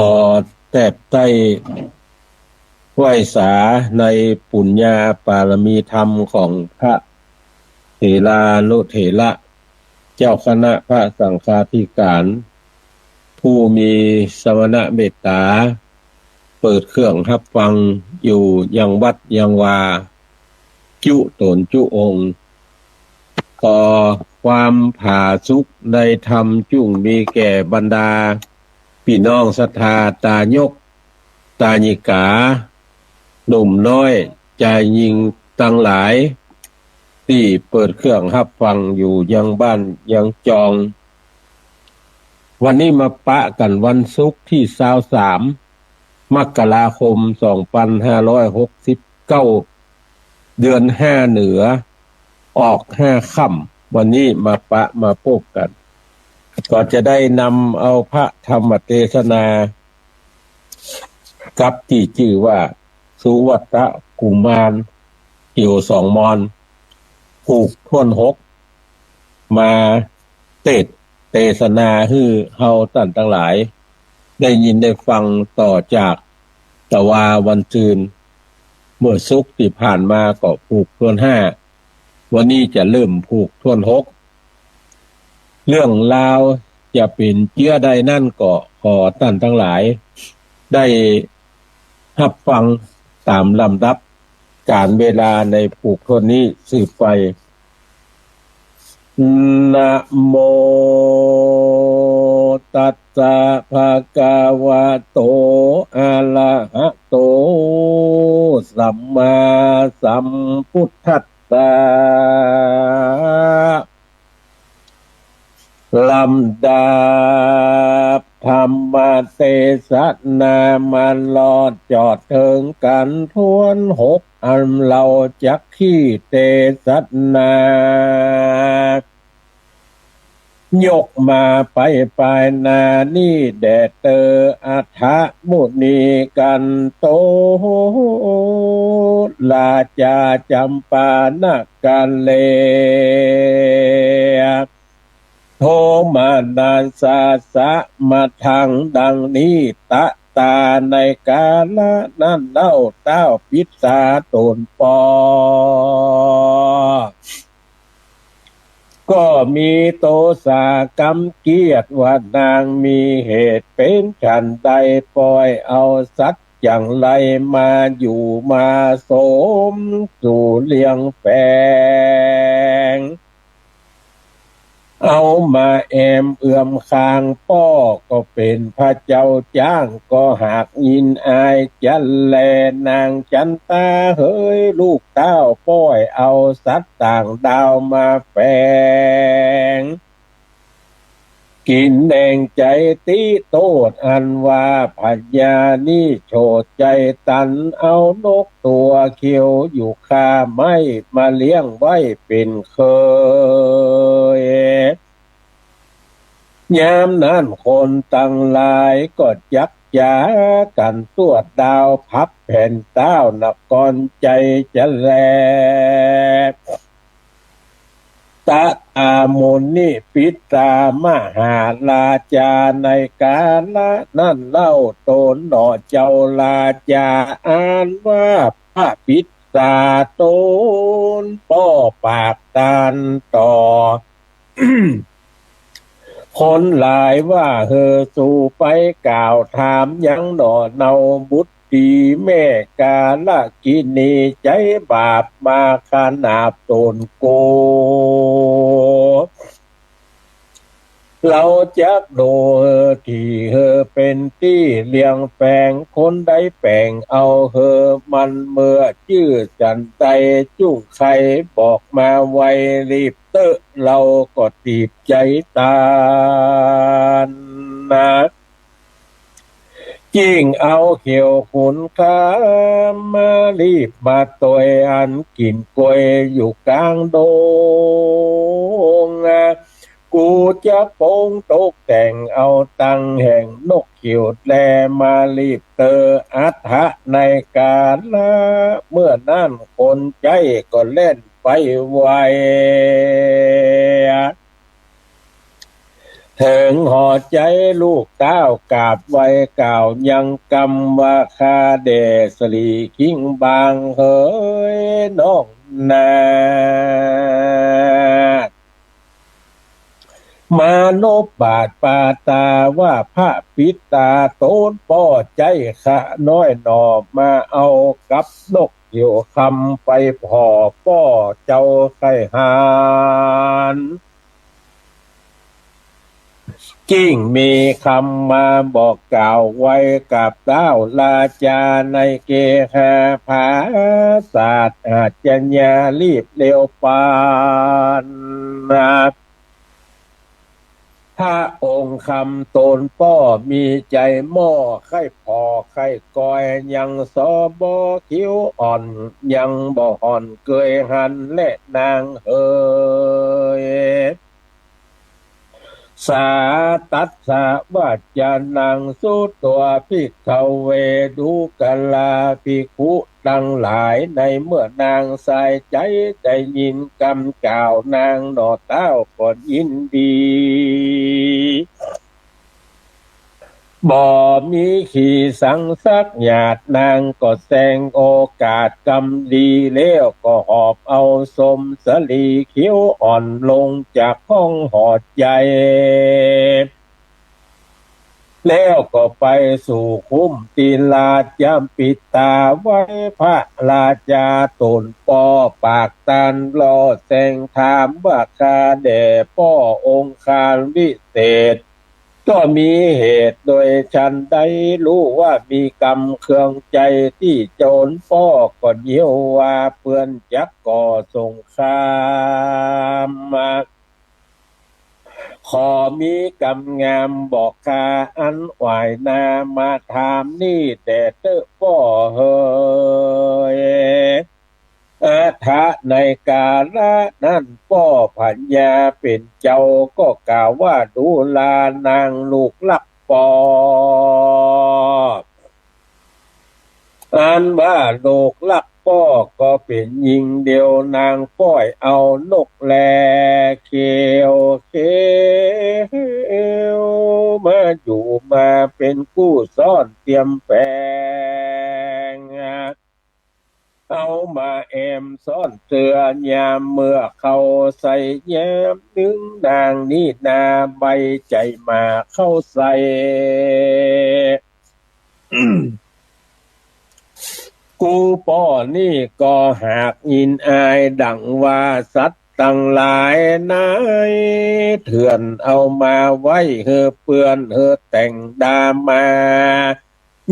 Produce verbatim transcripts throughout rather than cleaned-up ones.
ขอแตบใต้ไหว้สาในปุญญาปารมีธรรมของพระเถรานุเถระ เจ้าคณะพระสังฆาธิการ ผู้มีสมณเมตต๋า เปิดเครื่องฮับฟังอยู่ยังวัดยังวา จุต๋นจุองค์ ขอความผาสุกในธรรมจุ่งมีแก่บรรดาปี้น้องศรัทธาตายก ตายิกา หนุ่มน้อย จายญิงตังหลาย ตี้เปิดเครื่องฮับฟังอยู่ยังบ้านยังจอง วันนี้มาปะกั๋นวันศุกร์ตี้ซาวสาม มกราคม สองปันห้าร้อยหกสิบเก้า เดือนห้าเหนือ ออกห้าค่ำ วันนี้มาปะมาปบกั๋น ก็จะได้นำเอาพระธรรมเตสนา กับตี้จื้อว่า สุวัตตกุมาร เขียวสองมอน ผูกถ้วนหก มาเตสน์เตสนาหื้อเฮาต้านตังหลาย ได้ยินได้ฟังต่อจากตะวาวันซืน เมื่อศุกร์ตี้ผ่านมาก็ผูกถ้วนห้า วันนี้จะเริ่มผูกถ้วนหก เรื่องราวจะเป๋นเจื้อใดนั้นก็ขอต้านตังหลาย ได้ฮับฟังต๋ามลำดับก๋าลเวลาในผูกถ้วนนี้สืบไป นะโมตัสสะ ภะคะวะโต อะระหะโต สัมมาสัมพุทธัสสะ ลำดับธรรมเตสนามารอดจอดเถิงกั๋นถ้วนหก อันเฮาจักฮี้เตสนา ยกมาไปปายหน้านี้แด่เตออัฏฐมุนีกันโต ราชาจัมปานะกะเล โทมนัสสะสะมะทัง ดังนี้ ตะตา ในกาละนั้นเล่า เต๊าปิสสาต๋นป้อ ก็มีโตสากำเกียจว่านางมีเหตุเป๋นฉันใด ป่อยเอาสัตว์จั๋งไรมาอยู่มาสมสู่เลี้ยงแฝง เอามาแอมเอื้อมข้างป้อ ก็เป๋นพระเจ้าจ๊าง ก็หากยินอายจะแล นางจันตาเหย ลูกเต้า ป้อยเอาสัตว์ต่างดาวมาแฝง กิ๋นแหน่งใจ๋ติโต้ษ อันว่าพญานี้โฉดใจ๋ตัน เอานกตั๋วเขียวอยู่ค่าไม้ มาเลี้ยงไว้เป๋นเขย ยามนั้นคนตังหลายก็จักจ๋ากั๋นตรวจดาวพับแผ่นเต๊านครใจ๋จะแล ตะตามุนิปิสสามหาราชา ในกาละนั้นเล่า ตนหนอเจ้าราชา อันว่าพระปิสสาต๋นป้อปากตันต่อ คนหลายว่า หื้อสูไปกล่าวถามยังหนอเนาบุตรีแม่กาลกิณี ใจ๊บาปมาขนาบต๋นโก เฮาจักดูหื้อตี้หื้อเป๋นตี้เลี้ยงแฝง คนใดแป๋งเอาหื้อมันเมื่อจื้อจันใด จุ่งใค่บอกมาไวรีบเต๊อะ เฮาก็ตีบใจ๋ตานนา จิ่งเอาเขียวขุนคามมารีบมาตวย อันกิ๋นกล้วยอยู่ก๋างดง กูจักปรุงตกแต่งเอาตังแห่งนกเขียวแล มารีบเต๊อะอัฏฐะในกาละเมื่อนั้น คนใจ๊ก็แล่นไปไว เถิงหอใจ๋ลูกเต้ากราบไหว้กล่าวยังกำว่า ข้าแด่สะหลีคิงบางเหยน้องนาฏ มานบปาดปาต๋าว่าพระปิดต๋าต๋นป้อใจ๋ข้าน้อยหน่อ มาเอากับนกเขียวคำไปผ่อป้อเจ้าใค่หัน กิ่งมีคำมาบอกกล่าวไว้กับเต้าราจาในเกหาผาสาทอาชญารีบเร็วปานนา พระองค์คำต๋นป้อมีใจ๋หม้อใค่ผ่อใค่กอย ยังสอบ่เขียวอ่อน ยังบ่ห่อนเกยหันแลนางเหย สาตัสสะวจนังสุตวาภิกขเว ดูกราภิกขุตังหลาย ในเมื่อนางสายใจ๋ได้ยินกำกล่าวนางหน่อเต้าก็ยินดี บ่มีขีสังสักหยาด นางก็แสงโอกาสกำดี แล้วก็หอบเอาสมสะหลีเขียวอ่อนลงจากห้องหอใจ๋ แล้วก็ไปสู่คุ้มตีลาดยามปิดต๋าไว้ พระราจาต๋นป้อปากตานรอแสงถามว่า ข้าแด่ป้อองค์คาริเศรษฐ ก็มีเหตุโดยฉันใด ฮู้ว่ามีกำเคืองใจ๋ตี้ต๋นป้อก็เยียวว่าเปื้อนจักก่อสงครามมา ขอมีกำงามบอกข้าอันหวายหน้ามาถามนี้แด่เต๊อะป้อเหย อัฏฐะ ในกาละนั้นป้อพญาเป๋นเจ้าก็กล่าวว่า ดูรานางลูกรักป้อ อันว่าลูกรักป้อก็เป๋นญิงเดียวนาง ป้อยเอานกแลเขียวเขียวมาอยู่มาเป๋นกู้ซ่อนเตียมแปง เอามาแอมซ่อนเตื้อยามเมื่อเข้าใส่ยามนึ่ง นางนี้นาใบใจ๋มาเข้าใส่ กู้ป้อนี้ก็หากยินอายดังว่าสัตว์ตังหลายนายเถื่อนเอามาไว้หื้อเปื้อนหื้อแต่งดามา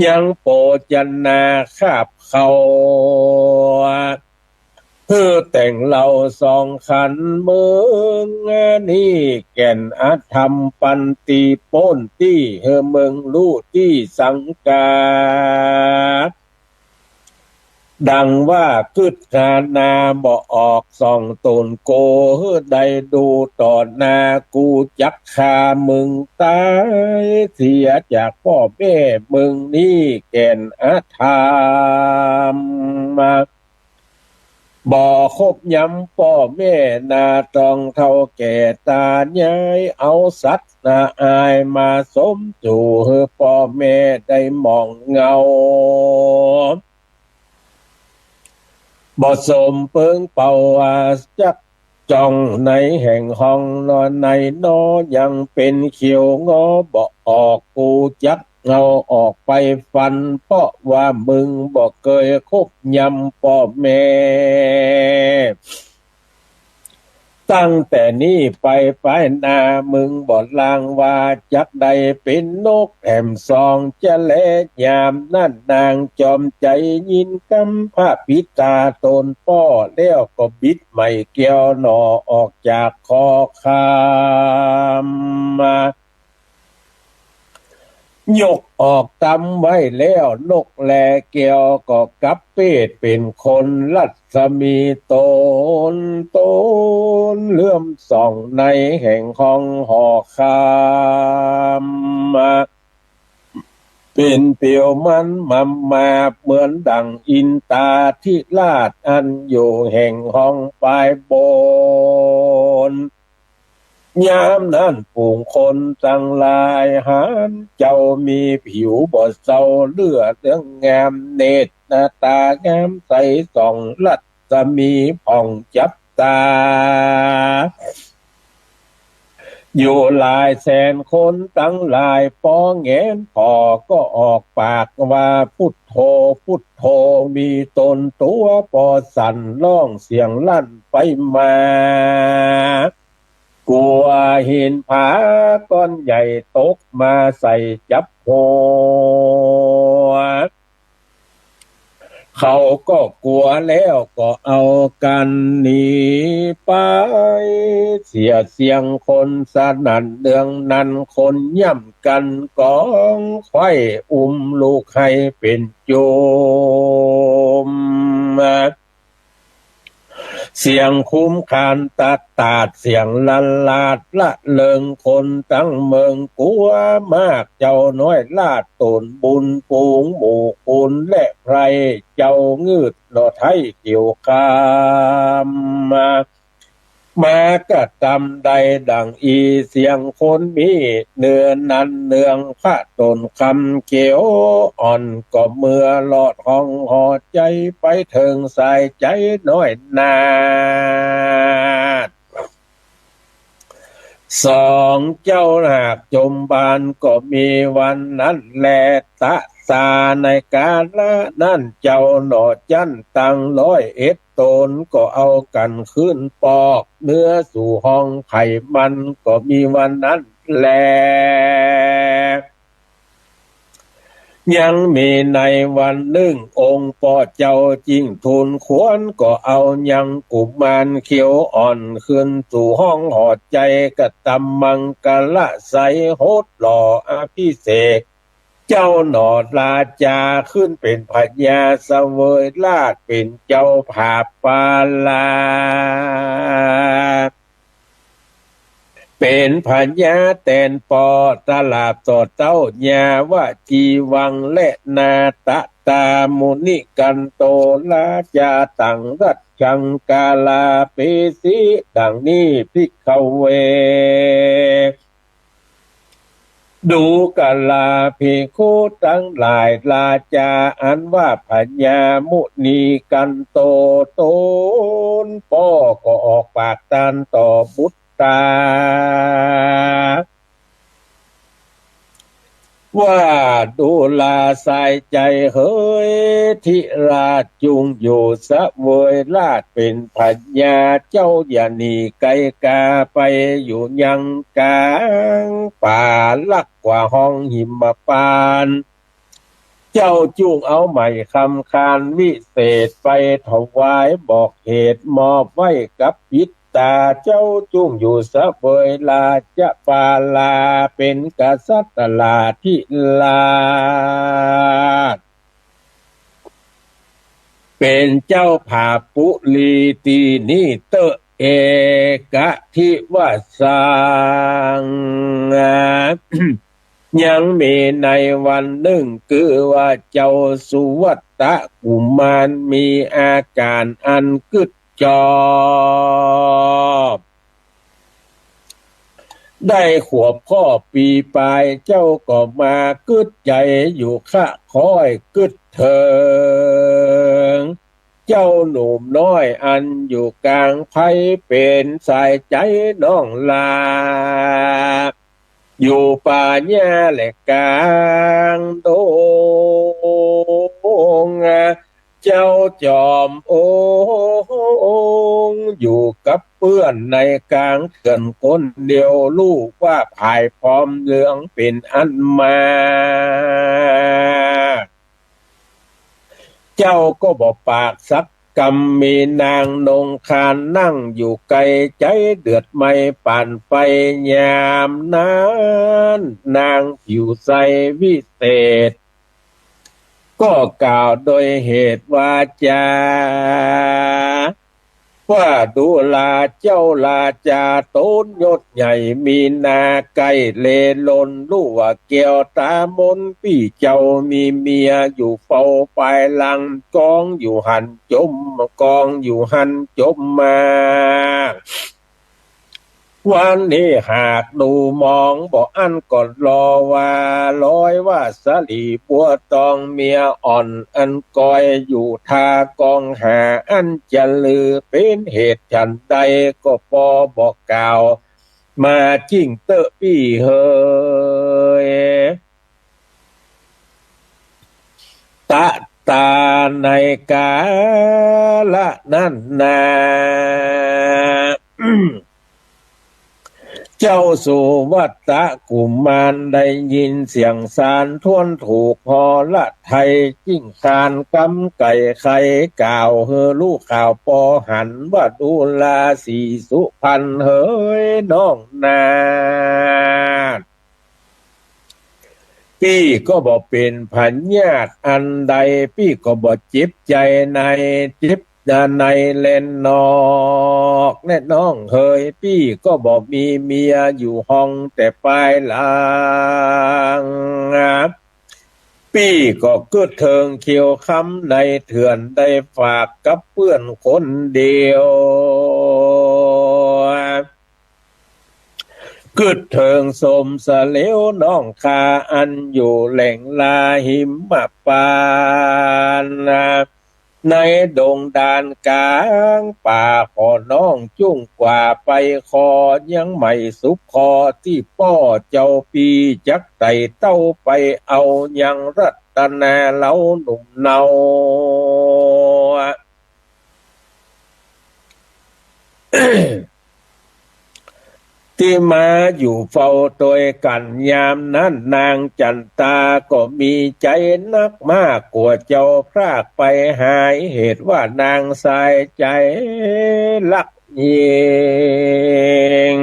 ยังโภจนาคาบเข้า หื้อแต่งเหล้าสองขัน เมิงนี้แก่นอธรรมปันติโป๊นตี้ หื้อเมิงฮู้ตี้สังกา ดังว่ากึ๊ดหานาบ่ออกส่องต๋นโก หื้อได้ดูต่อหน้ากูจักฆ่ามึงต๋ายเสียจากป้อแม่มึงนี้แก่นอธรรม บ่คบยำป้อแม่นาตองเฒ่าแก่ต๋ายาย เอาสัตว์นาอายมาสมสู่หื้อป้อแม่ได้มองเงา บ่สมเปิงเป่าว่าจักจ่องในแห่งห้องนอนในนอ ยังเป๋นเขียวงอบ่ออก กูจักเอาออกไปฟัน เพราะว่ามึงบ่เกยคบยำป้อแม่ ตั้งแต่นี้ไปปายหน้ามึงบ่ลางว่าจักได้เป๋นนกแถมสองจะแล ยามนั้นนางจอมใจ๋ยินกำพระปิดต๋าต๋นป้อแล้วก็บิดไหมแก้วหน่อออกจากคอคำ ยกออกตำไว้แล้ว นกแลแก้วก็กลับเปดเป๋นคน รัศมีต๋น ต๋นเลื่อมส่องในแห่งห้องหอคำ เป๋นเปียวมันมำมาบเหมือนดั่งอินตาธิราชอันอยู่แห่งห้องปายบน ยามนั้นฝูงคนตังหลายหันเจ้ามีผิวบ่เศร้าเลือดเหลืองงาม เนตรหน้าตางามใสส่อง รัศมีผ่องจับต๋า อยู่หลายแสนคนตังหลาย ปอแหงนผ่อก็ออกปากว่า พุทโธ พุทโธ มีตนตั๋วปอสั่น ฮ้องเสียงลั่นไปมา กั๋วหินผาก้อนใหญ่ตกมาใส่จับหัว เขาก็กั๋วแล้วก็เอากั๋นหนีไป เสียงคนสนั่นเนืองนัน คนย่ำกั๋นก๋องไขว้อุ้มลูกไห้เป๋นจุม เสียงคุ้มคานตัดตาด เสียงลันลาดละเริง คนตังเมืองกั๋วมาก เจ้าน้อยลาดต๋นบุญฝูงหมู่คนและไพร่ เจ้างืดหน่อไท้เขียวคาม มากระตำได้ดั่งอี้ เสียงคนมีเนืองนันเนืองพระต๋นคำเขียวอ่อน ก็เมื่อลอดห้องหอใจ๋ไปเถิงสายใจ๋น้อยนาฏ สองเจ้าหากจมบานก็มีวันนั้นแล ตะสาในกาละนั้น เจ้าหน่อจั้นตังร้อยเอ็ดต๋น ก็เอากั๋นขึ้นปอกเนื้อสู่ห้องไผ่มัน ก็มีวันนั้นแล ยังมีในวันนึ่ง องค์ป้อเจ้าจิ่งทูลควร ก็เอายังกุมารเขียวอ่อน ขึ้นสู่ห้องหอใจ๋ กระตำมังคละไสย หดหล่ออภิเษก เจ้าหน่อราจา ขึ้นเป๋นพญาเสวยราชย์ เป๋นเจ้าผาบปาลา เป๋นพญาแตนป้อตลาดต่อเต้ายาวจีวังค์ และนาฏตามุนิกันโต ราจาตังรัชชังกาลาเปสิ ดั่งนี้ ภิกขเว ดูกราภิกขุตังหลาย ราจาอันว่าพญามุนิกันโต ต๋นป้อก็ออกปากตานต่อบุตรา ว่าดูราสายใจ๋เหย ธิราชจุ่งอยู่เสวยราชย์เป๋นพญา เจ้าอย่าหนีไกลกาไป อยู่ยังก๋างป่าลักกว่าห้องหิมพานต์ เจ้าจุ่งเอาไหมคำคานวิเศษไปถวายบอกเหตุมอบไว้กับปิตตา เจ้าจุ่งอยู่เสวยราชปาลา เป๋นกษัตราธิราช เป๋นเจ้าผาปุรีตี้นี้เต๊อะ เอกะทิวาสัง ยังมีในวันนึ่ง คือว่าเจ้าสุวัตตะกุมารมีอาก๋ารอันกึ๊ดจอบ ได้ขวบข้อปีปาย เจ้าก็มากึ๊ดใจ๋อยู่คะคอยกึ๊ดเถิง เจ้าหนุ่มน้อยอันอยู่ก๋างไพร เป๋นสายใจ๋น้องหล้า อยู่ป่าหญ้าและก๋างดง เจ้าจอมองค์อยู่กับเปื้อนในก๋างเถื่อนคนเดียว ฮู้ว่าผายพร้อมเรื่องเป๋นอันมาก เจ้าก็บ่ปากสักกำ มีนางนงคานนั่งอยู่ไกล ใจ๋เดือดไหม้ปานไฟ ยามนั้นนางผิวใสวิเศษ ก็กล่าวโดยเหตุวาจา ว่าดูราเจ้าราจาต๋นยศใหญ่ มีหน้าใก้เลหล่น ฮู้ว่าแก้วตามนปี้เจ้ามีเมียอยู่เฝ้าปายหลัง กองอยู่หั้นจม กองอยู่หั้นจมมา วันนี้หากดูมองบ่อั้นก็ลอว่า ลอยว่าสลีบัวตองเมียอ่อน อันกอยอยู่ท่ากองหา อันจะลือเป๋นเหตุฉันใดก็ปอบ่กล่าวมา จริงเต๊อะปี้เหย ตะตาในกาละนั้นนา เจ้าสุวัตตะกุมารได้ยินเสียงสารท้วนถูกหอละไทย จึ่งคานกำไก๋ไขกล่าวหื้อฮู้ข่าวปอหันว่า ดูราสีสุพรรณเหยน้องนาฏ ปี้ก็บ่เป๋นพยาธิอันใด ปี้ก็บ่เจ็บใจ๋ใน เจ็บในแลนอกแลน้องเหย ปี้ก็บ่มีเมียอยู่ห้องแต่ปายหลัง ปี้ก็กึ๊ดเถิงเขียวคำในเถื่อน ได้ฝากกับเปื้อนคนเดียว กึ๊ดเถิงสมสะเหลวน้องข้า อันอยู่แหล่งลาหิมะปาน ในดงดานก๋างป่า ขอน้องจุ่งกว่าไป ขอยังไม่สุข ขอตี้ป้อเจ้าปี้จักไต่เต้าไปเอา ยังรัตนาเล้าหนุ่มเนา ตี้มาอยู่เฝ้าตวยกั๋นยามนั้น นางจั๋นตาก็มีใจ๋นักมาก กั๋วเจ้าพรากไปหาย เหตุว่านางสายใจ๋ฮักยิ่ง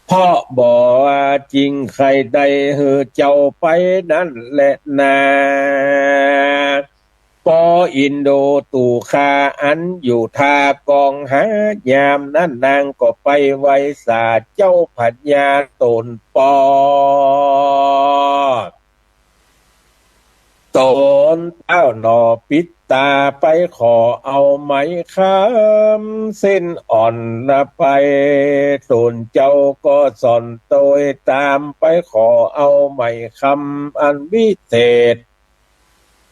เพราะบ่ว่าจริงใค่ได้หื้อเจ้าไปนั้นแลนา ปออินโดตุคา อันอยู่ท่ากองหา ยามนั้นนางก็ไปไหว้สาเจ้าพญาต๋นปอ ต๋นเต้าหนอปิดต๋าไปขอเอาไหมคำเส้นอ่อนละไป ต๋นเจ้าก็สอนตวยต๋ามไปขอเอาไหมคำอันวิเศษ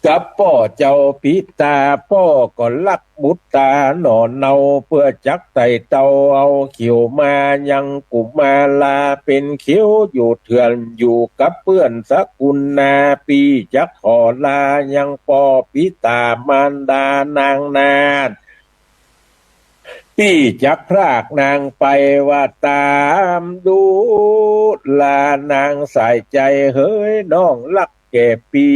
กับป้อเจ้าปิดต๋า ป้อก็ลักบุตต๋าหน่อเนา เปื้อจักไต่เต้าเอาเขียวมายังกุมารา เป๋นเขียวอยู่เถื่อนอยู่กับเปื้อนสกุลนา ปี้จักขอลายังป้อปิดต๋ามารดานางนาฏ ปี้จักพรากนางไปว่าต๋าม ดูรานางสายใจ๋เหยน้องฮักแก่ปี้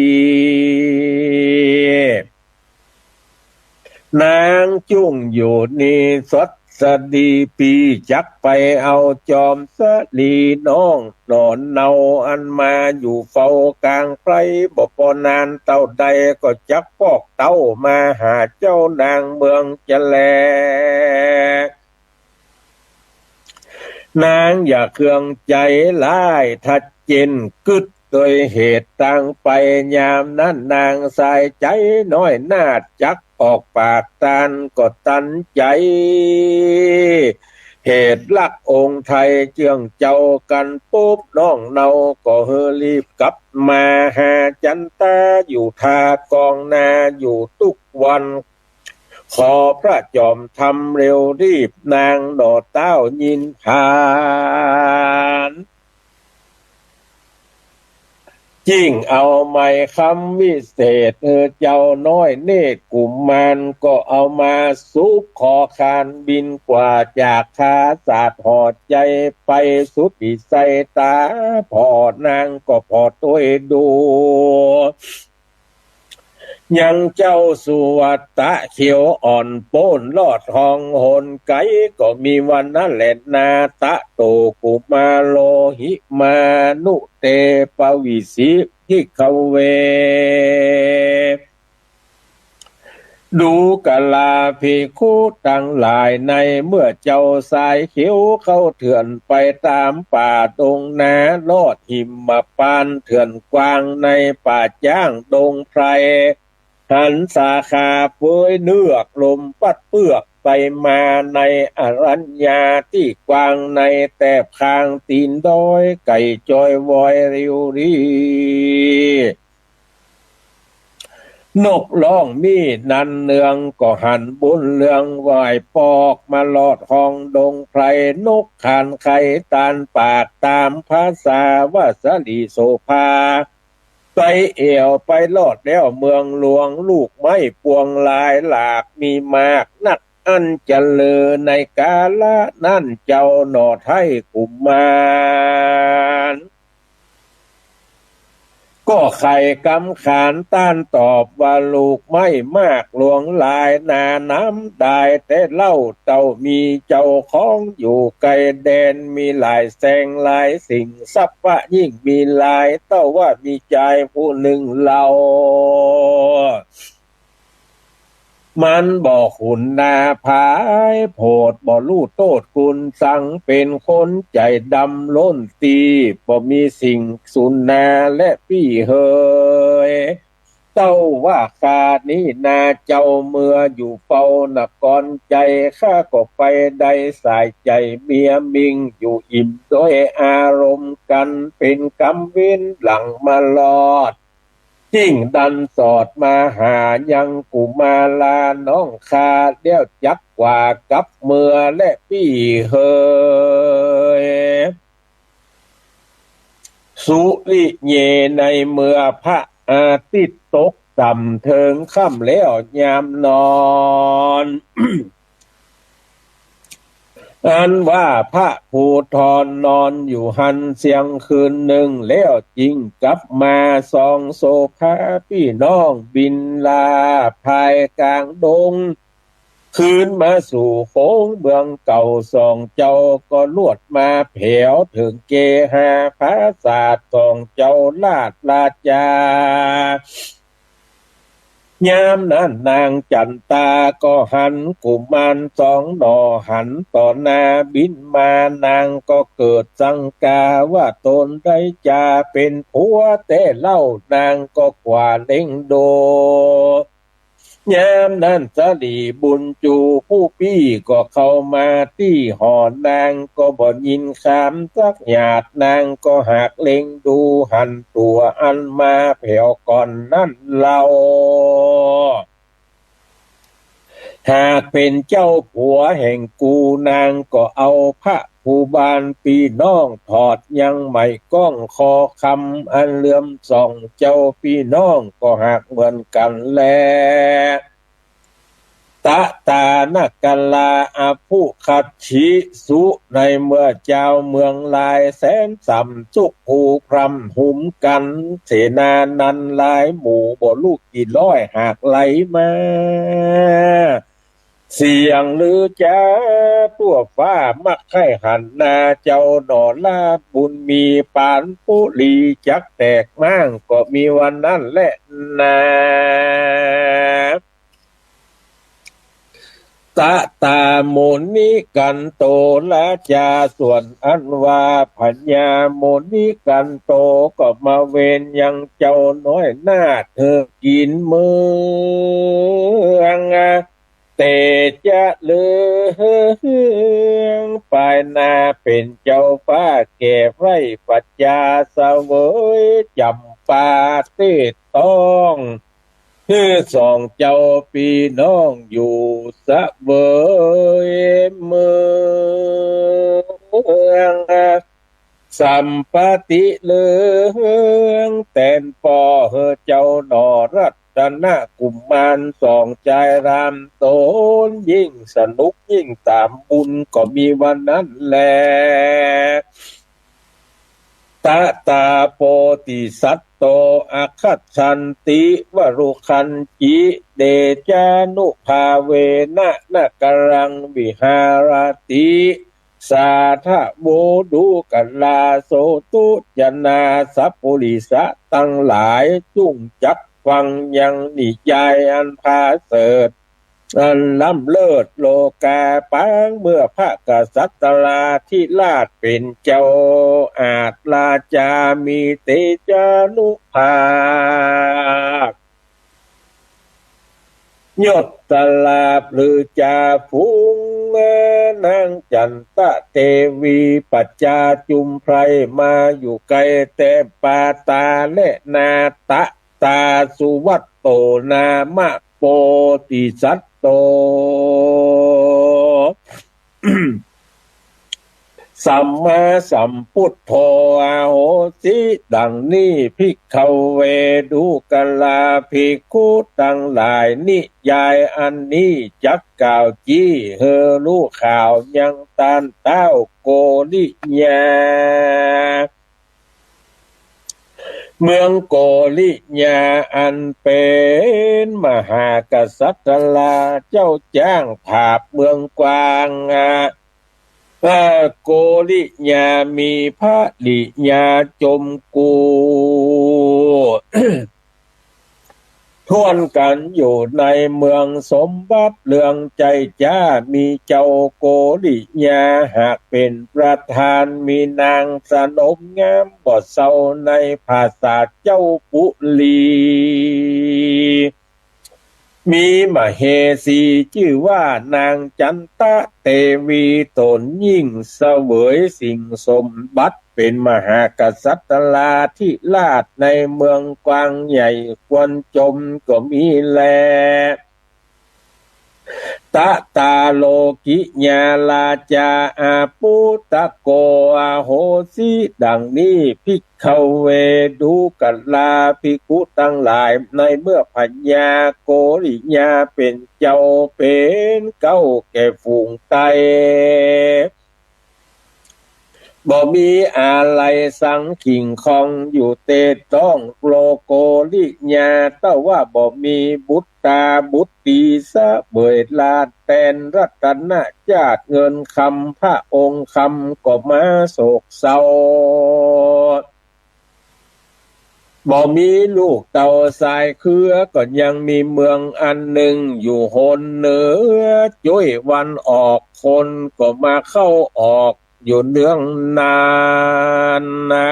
นางจุ่งอยู่นี่สดสดี ปี้จักไปเอาจอมสลีน้องหน่อเนา อันมาอยู่เฝ้ากลางไพร บ่ปอนานเต้าใดก็จักปอกเต้ามาหาเจ้านางเมืองจะแล นางอย่าเคืองใจ๋หลาย ถ้าเจ้นกึ๊ดตวยเหตุตางไป ยามนั้นนางสายใจ๋น้อยนาฏจักออกปากตานก็ตันใจ๋ เหตุฮักองค์ไทยเจื้องเจ้ากั๋นปุ๊บ น้องเนาก็หื้อรีบกลับมาหาจั๋นตา อยู่ท่ากองนาอยู่ตุ๊กวัน ขอพระจอมธรรมเร็วรีบ นางหน่อเต้ายินผาน จิ่งเอาไหมคำวิเศษ เออ เจ้าน้อยเนตรกุมารก็เอามาสุข ขอคานบินกว่าจากขาสาดหอดใจ๋ไปสุดวิสัยต๋าผ่อ นางก็ผ่อตวยดู ยังเจ้าสุวัตตะเขียวอ่อนโป๊นลอดห้องหนไก๋ ก็มีวันนั้นแลนา ตะโตกุมาโรหิมานุเตปวิสิภิกขเว ดูกราภิกขุตังหลาย ในเมื่อเจ้าสายเขียวเข้าเถื่อนไปต๋ามป่าดงนา ลอดหิมพานต์เถื่อนกว้างในป่าจ๊างดงไพร หันสาขาเปือยเนือก ลมปั๊ดเปื้อก ตมาในอรัญญาตี้กว้างใน แตบข้างตี๋นดอย ไก่จอยวอยริ้วหรี่ นกฮ้องมีนันเนือง ก็หันบุญเรืองไหว้ปอก มาลอดห้องดงไพร นกขานไขตานปาก ต๋ามภาษาว่าสะหลีโสภา ไปแอ่วไปลอดแล้วเมืองหลวง ลูกไม้ปวงหลายหลาก มีมากนักอันจะเลิอ ในกาละนั้นเจ้าหน่อไท้กุมาร ก็ไขกำขานต้านตอบว่า ลูกไม้มากหลวงหลาย นาน้ำดายแต่เล่า เต้ามีเจ้าของอยู่ไกลแดน มีหลายแสงหลายสิ่ง ทรัพย์ว่ายิ่งมีหลาย เต้าว่ามีจายผู้นึ่งเล่า มันบ่ขุนนาภายโผด บ่ฮู้โต้ษกุณสัง เป๋นคนใจ๋ดำล้นตี้ บ่มีสิ่งสูญนาแลปี้เหย เต้าว่าข้านี้นาเจ้า เมื่ออยู่เฝ้านครใจ๋ ข้าก็ไปได้สายใจ๋เมียมิ่ง อยู่อิ่มด้วยอารมณ์กั๋น เป๋นกำเว็นหลังมาลอด ยิ่งดันสอดมาหายังกุมาราน้องข้า แล้วจักกว่ากับเมื่อแลปี้เหย สุริเย ในเมื่อพระอาทิตย์ตกต่ำเถิงค่ำแล้วยามนอน อันว่าพระภูธรนอนอยู่หั้นเสี้ยงคืนนึ่ง แล้วจึงกลับมาสองโสภาปี้น้องบิณฑพายก๋างดง คืนมาสู่โขงเมืองเก่า สองเจ้าก็ลวดมาแผว เถิงเกหาปราสาท สองเจ้าราชราชา ยามนั้นนางจั๋นตาก็หันกุมารสองหน่อ หันต่อหน้าบิณฑมา นางก็เกิดสังกาว่า ตนได้จาเป๋นผัวแต๊เล่า นางก็กว่าเล็งดู ยามนั้นสะหลีบุญจูผู้ปี้ก็เข้ามาตี้หอ นางก็บ่ยินคำสักหยาด นางก็หากเล็งดูหันตั๋วอันมาแผวก่อนนั้นเล่า หากเป๋นเจ้าผัวแห่งกู นางก็เอาผ้าภูบานปี้น้องถอดยังไหมก้องคอคำอันเหลื่อมส่อง เจ้าปี้น้องก็หากเหมือนกั๋นแล ตะตานกราอภุคัชชิสุ ในเมื่อจาวเมืองหลายแสนสาม สุขูพร่ำหุมกั๋น เสนานั้นหลายหมู่บ่ฮู้กี่ร้อยหากไหลมา เสียงลือจ๋าทั่วฟ้ามักใค่หันนาเจ้าหน่อราชบุญมี ปานปุรีจักแตกม้าง ก็มีวันนั้นแลนา ตะตามุนิกันโตราชา ส่วนอันว่าพญามุนิกันโตก็มาเวนยังเจ้าน้อยนาฏหื้อกิ๋นเมือง เตจะเลืองปายหน้าเป๋นเจ้าฟ้าแก่ไพร่ปัจจาเสวยจ๋ำปาเตศต้อง หื้อสองเจ้าปี้น้องอยู่เสวยเมือง สัมปติเลืองแตนป้อ หื้อเจ้าหน่อรัตนกุมารสองจายรามต๋น ยิ่งสนุกยิ่งต๋ามบุญ ก็มีวันนั้นแล ตะตาโพธิสัตโต อคัจฉันติวรุคัญจิ เตจานุภาเวนะ นกรังวิหารติ สาธะโวดูกราโสตุจนา สัปปุริสะตังหลายจุ่งจักฟังยังนิยายอันผาเสริฐ อันล้ำเลิศโลกา ปางเมื่อพระกษัตราธิราชเป๋นเจ้า อาจราจามีเตจานุภาพ ยศตราบรือจ่าฝูง นางจันตะเตวี ประจาจุมไพรมาอยู่ไกล แต่ปาตาและนาตะตา สุวัตโตนามะโปธิสัตโต สัมมาสัมพุทโธ อโหสิ ดังนี้ ภิกขเว ดูกราภิกขุตังหลาย นิยายอันนี้จักกล่าวจี้หื้อฮู้ข่าวยังต้านเต๊าโกริยา เมืองโกริยาอันเป๋นมหากษัตราเจ้าจ๊างผาบเมืองกวาง อ่า อ่า โกริยามีภริยาจมกู ถ้วนกั๋นอยู่ในเมืองสมบัติเรื่องใจ๋จ๊า มีเจ้าโกริยาหากเป๋นประธาน มีนางสนมงามบ่เซาในผาสาทเจ้าปุรี มีมเหสีจื้อว่านางจันตะเตวีต๋นยิ่งเสวยสิ่งสมบัติ เป๋นมหากษัตราธิราชในเมืองกวางใหญ่ควรจมก็มีแล ตะตาโลกิยาราจา อาปุตตะโก อโหสิ ดังนี้ ภิกขเว ดูกราภิกขุตังหลาย ในเมื่อพญาโกริยาเป๋นเจ้าเป๋นเก๊าแก่ฝูงไต บ่มีอาลัยสังขิงคองอยู่เตต้อง โกริยา แต่ว่าบ่มีบุตราบุตรีเสวยราชแตนรัตนจ้าดเงินคำพระองค์คำก็มาโศกเศร้า บ่มีลูกเต้าสายเครือ ก็ยังมีเมืองอันนึ่งอยู่หนเหนือ จ้วยวันออก คนก็มาเข้าออกอยู่เนืองนานนา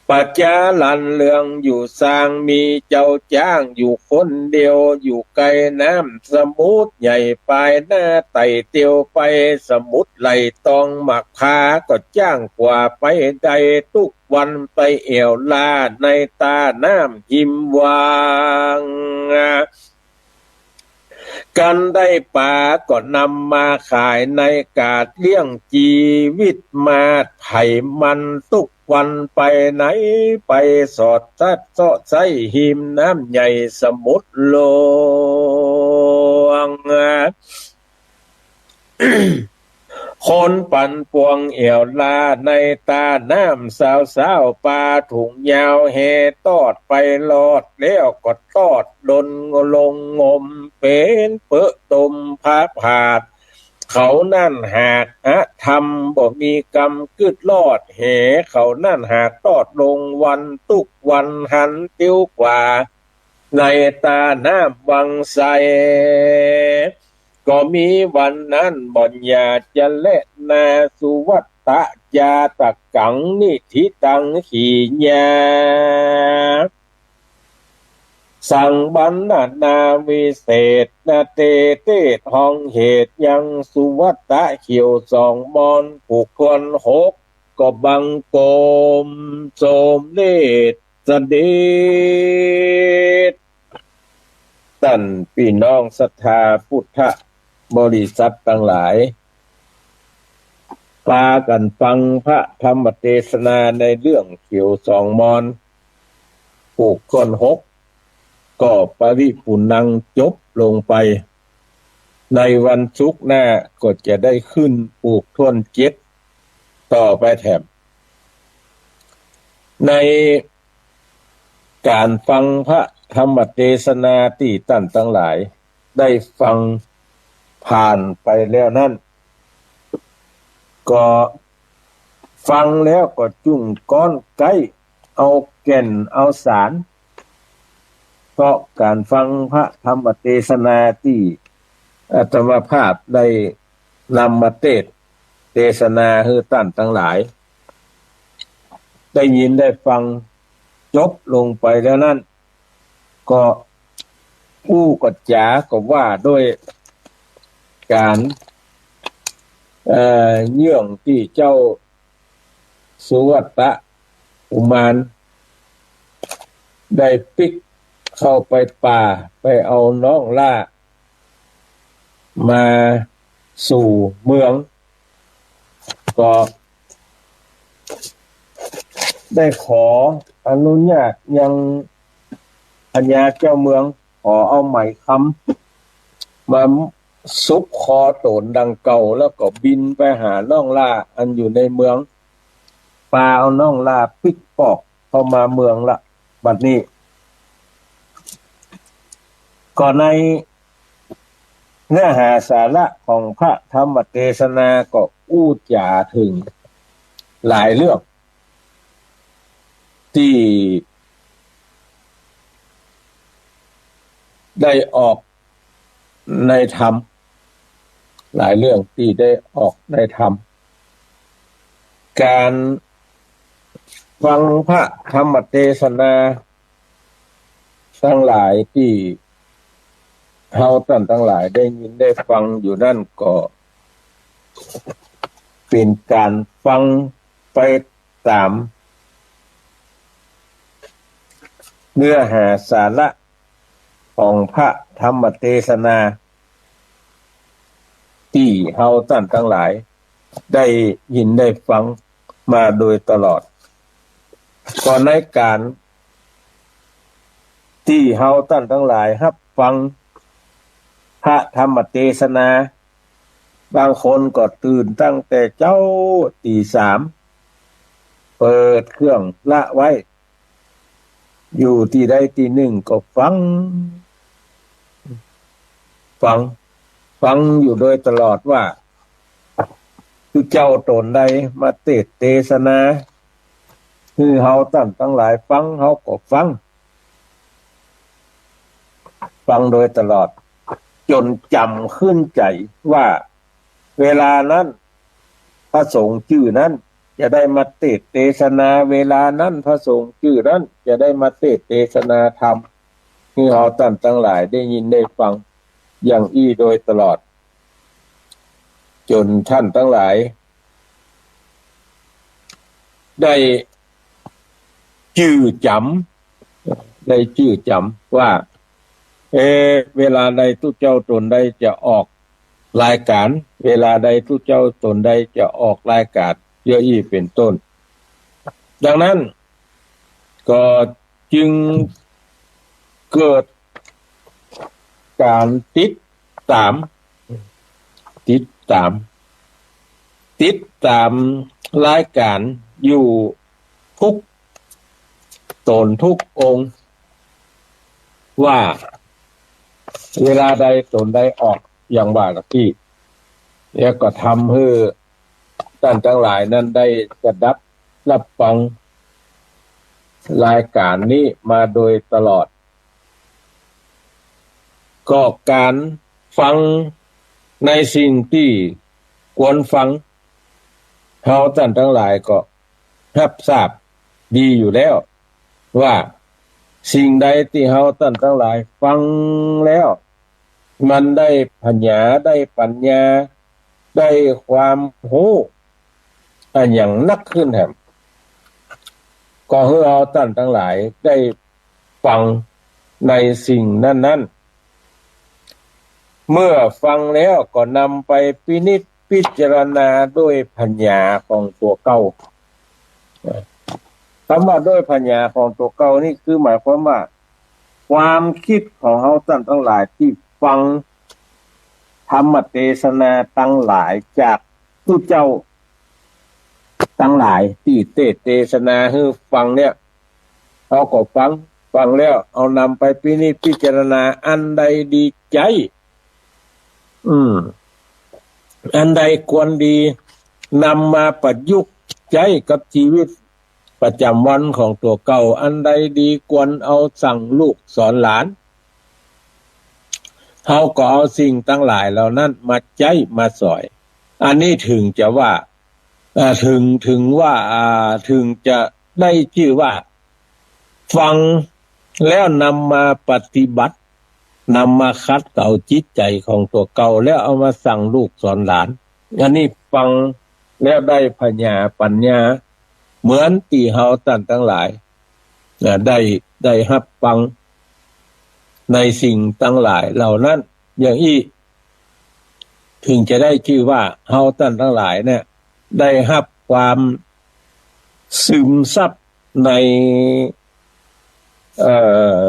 ประจารันเรื่องอยู่ซาง มีเจ้าจ๊างอยู่คนเดียว อยู่ไกลน้ำสมุทรใหญ่ ปายหน้าไต่เตียวไปสมุทรไหล่ตอง หมากพร้าวก็จ๊างกว่าไปได้ ตุ๊กวันไปแอ่วลาในต๋าน้ำหิมวัง กันได้ป๋าก็นำมาขายในก๋าดเลี้ยงจีวิตมาดไถมัน ตุ๊กวันไปไหนไปสอดซัดเซาะไส้หิมน้ำใหญ่สมุทรหลวง คนปั่นป่วงแอ่วลาในต๋าน้ำสาวๆ ปาถุงยาวแห่ตอดไปรอดแล้วก็ตอดดนลงงม เป๋นเป๋อตมผาผาด เขานั้นหากอธรรมบ่มีกำกึ๊ดรอด แห่เขานั้นหากตอดลงวัน ตุ๊กวันหันเตียวกว่า ในต๋าน้ำวังไส ก็มีวันนั้นบ่อนอย่าจะแลนา สุวัตตะจาตกัง นิธิตัง ขีญา สังบันนานาวิเศษนา เตเตศห้องเหตุยัง สุวัตตะเขียวสองมอน ผูกถ้วนหก ก็บังคมสมเด็จเสด็จ ต้านปี้น้องศรัทธาพุทธบริษัทตังหลาย ปากั๋นฟังพระธรรมเตสนาในเรื่องเขียวสองมอน ผูกถ้วนหก ก็ปริปุณณังจบลงไป ในวันศุกร์หน้าก็จะได้ขึ้นผูกถ้วนเจ็ดต่อไปแถม ในก๋านฟังพระธรรมเตสนาตี้ต้านตังหลายได้ฟังผ่านไปแล้วนั้น ก็ฟังแล้วก็จุ่งก้อนใก๊เอาแก่นเอาสาร เพราะก๋านฟังพระธรรมเตสนาตี้อาตมาภาพได้นำมาเตสน์เตสนาหื้อต้านตังหลาย ได้ยินได้ฟังจบลงไปแล้วนั้น ก็ อู้กับจ๋าก็ว่าด้วยก๋าน เอ่อ เยื่องตี้เจ้าสุวัตตะกุมาร ได้ปิ๊กเข้าไปป่า ไปเอาน้องหล้ามาสู่เมือง ก็ได้ขออนุญาตยังพญาเจ้าเมือง ขอเอาไหมคำมาสุบคอต๋นดังเก่า แล้วก็บินไปหาน้องหล้าอันอยู่ในเมือง ปาเอาน้องหล้าปิ๊กปอกเข้ามาเมืองละ บัดนี้ ก็ในเนื้อหาสาระของพระธรรมเตสนาก็อู้จ๋าเถิงหลายเรื่อง ตี้ได้ออกในธรรม หลายเรื่องตี้ได้ออกในธรรม ก๋านฟังพระธรรมเตสนาตังหลายตี้เฮาต้านตังหลายได้ยินได้ฟังอยู่นั้นก็ เป๋นก๋านฟังไปต๋ามเนื้อหาสาระของพระธรรมเตสนา ตี้เฮาต้านตังหลายได้ยินได้ฟังมาโดยตลอด ก็ในก๋านตี้เฮาต้านตังหลายฮับฟังพระธรรมเตสนา บางคนก็ตื่นตั้งแต่เจ๊าตี๋สาม เปิดเครื่องละไว้ อยู่ตี้ใดตี้นึ่งก็ฟัง ฟัง ฟังอยู่โดยตลอดว่า คือเจ้าต๋นใดมาเตสน์เตสนา คือเฮาต้านตังหลายฟัง เฮาก็ฟัง ฟังโดยตลอด จ๋นจ๋ำขึ้นใจ๋ว่า เวลานั้นพระสงฆ์จื้อนั้นจะได้มาเตสน์เตสนา เวลานั้นพระสงฆ์จื้อนั้นจะได้มาเตสน์เตสนาธรรม คือเฮาต้านตังหลายได้ยินได้ฟังอย่างอี้โดยตลอด จ๋นต้านตังหลาย ได้จื้อจ๋ำ ได้จื้อจ๋ำว่า เอ เวลาใดตุ๊เจ้าต๋นใดจะออกรายก๋าน เวลาใดตุ๊เจ้าต๋นใดจะออกรายก๋าน เยื่ออี้เป๋นต้น ดังนั้นก็จึงเกิดก๋านติดต๋าม ติดต๋าม ติดต๋ามรายก๋านอยู่กู้ต๋นกู้องค์ ว่าเวลาใดต๋นใดออก อย่างว่าตะกี้ แล้วก็ทำหื้อต้านตังหลายนั้นได้สดับฮับฟังรายก๋านนี้มาโดยตลอด ก็ก๋านฟังในสิ่งตี้ควรฟัง เฮาต้านตังหลายก็ฮับทราบดีอยู่แล้ว ว่าสิ่งใดตี้เฮาต้านตังหลายฟังแล้ว มันได้ผญา ได้ปั๋ญญา ได้ความฮู้อะหยังนักขึ้นแหม ก็หื้อเฮาต้านตังหลายได้ฟังในสิ่งนั้นๆ เมื่อฟังแล้วก็นำไปพินิจพิจารณาด้วยผญาของตั๋วเก่า กำว่าด้วยผญาของตั๋วเก่านี่คือหมายความว่า ความกึ๊ดของเฮาต้านตังหลายตี้ฟังธรรมเตสนาตังหลายจากตุ๊เจ้าตังหลายตี้เตสน์เตสนาหื้อฟังเนี่ย เฮาก็ฟัง ฟังแล้วเอานำไปพินิจพิจารณา อันใดดีใจ๊ อืม อันใดควรดี นำมาประยุกต์ใจ๊กับจีวิตประจำวันของตั๋วเก่า อันใดดีควรเอาสั่งลูกสอนหลาน เฮาก็เอาสิ่งตังหลายเหล่านั้นมาใจ๊มาสอย อันนี้เถิงจะว่า อ่า เถิง เถิงว่า อ่า เถิงจะได้จื้อว่า ฟังแล้วนำมาปฏิบัติ นำมาขัดเกลาจิตใจ๋ของตั๋วเก่า แล้วเอามาสั่งลูกสอนหลาน อันนี้ฟังแล้วได้ผญาปั๋ญญา เหมือนตี้เฮาต้านตังหลาย อ่า ได้ ได้ฮับฟังในสิ่งตังหลายเหล่านั้น อย่างอี้ เถิงจะได้จื้อว่าเฮาต้านตังหลายเนี่ย ได้ฮับความซึมซับใน เอ่อ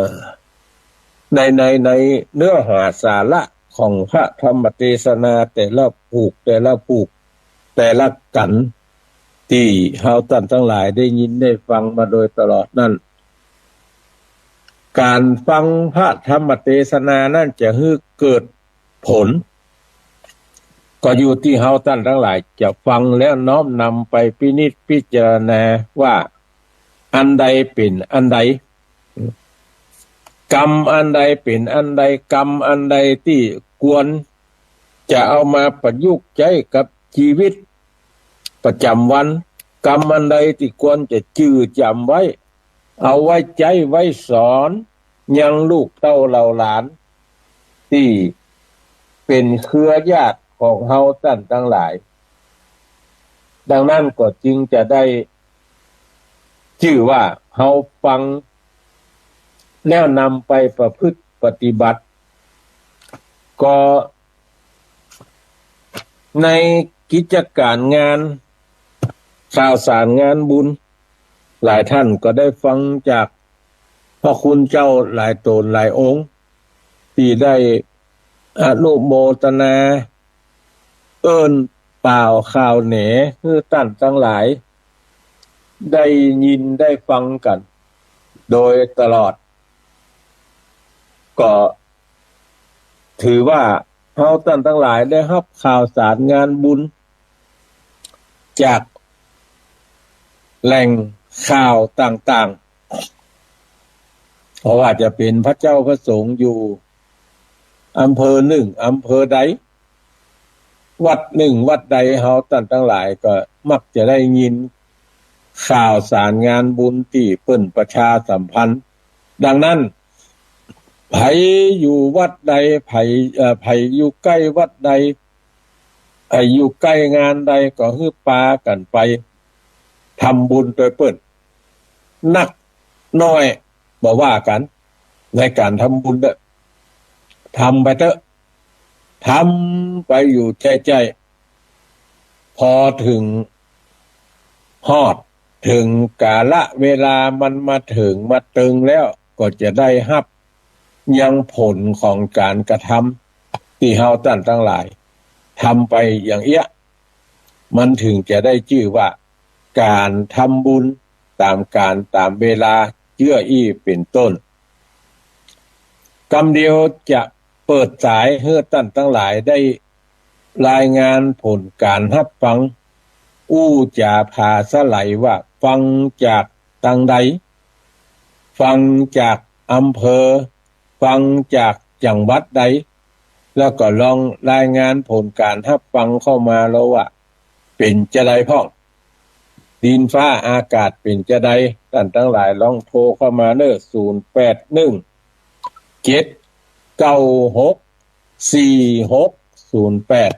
ใน ใน ในเนื้อหาสาระของพระธรรมเตสนาแต่ละผูก แต่ละผูก แต่ละกัณฑ์ ตี้เฮาต้านตังหลายได้ยินได้ฟังมาโดยตลอดนั้น ก๋านฟังพระธรรมเตสนานั้นจะหื้อเกิดผล ก็อยู่ตี้เฮาต้านตังหลายจะฟังแล้วน้อมนำไปพินิจพิจารณาว่าอันใดเป๋นอันใด กรรมอันใดเป๋นอันใด กรรมอันใดตี้ควรจะเอามาประยุกต์ใจ๊กับจีวิตประจ๋ำวัน กรรมอันใดตี้ควรจะจื้อจ๋ำไว้ เอาไว้ใจ๊ไว้สอนยังลูกเต้าเหล่าหลาน ตี้เป๋นเครือญาติของเฮาต้านตังหลาย ดังนั้นก็จึงจะได้จื้อว่าเฮาฟังแล้วนำไปประพฤติปฏิบัติ ก็ในกิจก๋ารงานข่าวสารงานบุญ หลายต้านก็ได้ฟังจากพระคุณเจ้าหลายต๋นหลายองค์ ตี้ได้อนุโมทนา เอิ้นป่าวข่าวแหน่หื้อต้านตังหลายได้ยินได้ฟังกั๋นโดยตลอด ก็ถือว่าเฮาต้านตังหลายได้ฮับข่าวสารงานบุญจากแหล่งข่าวต่างๆ เพราะว่าจะเป๋นพระเจ้าพระสงฆ์อยู่อำเภอนึ่งอำเภอใด วัดนึ่งวัดใด เฮาต้านตังหลายก็มักจะได้ยินข่าวสารงานบุญตี้เปิ้นประชาสัมพันธ์ ดังนั้น ใผอยู่วัดใด ใผ เอ่อ ใผอยู่ใก้วัดใด ใผอยู่ใก้งานใด ก็หื้อปากั๋นไปทำบุญตวยเปิ้น นักน้อยบ่ว่ากั๋น ในก๋านทำบุญเต๊อะ ทำไปเต๊อะ ทำไปอยู่ใจ้ๆ พอเถิงฮอด เถิงกาละเวลามันมาเถิงมาเติงแล้ว ก็จะได้ฮับยังผลของก๋านกระทำตี้เฮาต้านตังหลายทำไปอย่างเอี้ย มันเถิงจะได้จื้อว่าก๋านทำบุญต๋ามกาลต๋ามเวลา เจื้ออี้เป๋นต้น กำเดียวจะเปิดสายหื้อต้านตังหลายได้รายงานผลก๋านฮับฟัง อู้จ๋าผาสะไหลว่าฟังจากตางใด ฟังจากอำเภอ ฟังจากจังหวัดใด แล้วก็ลองรายงานผลก๋านฮับฟังเข้ามาแล้วว่าเป๋นจาใดพ่อง ดินฟ้าอากาศเป๋นจาใด ต้านตังหลายลองโทรเข้ามาเน่อ ศูนย์แปดหนึ่ง เจ็ดเก้าหก สี่หกศูนย์แปด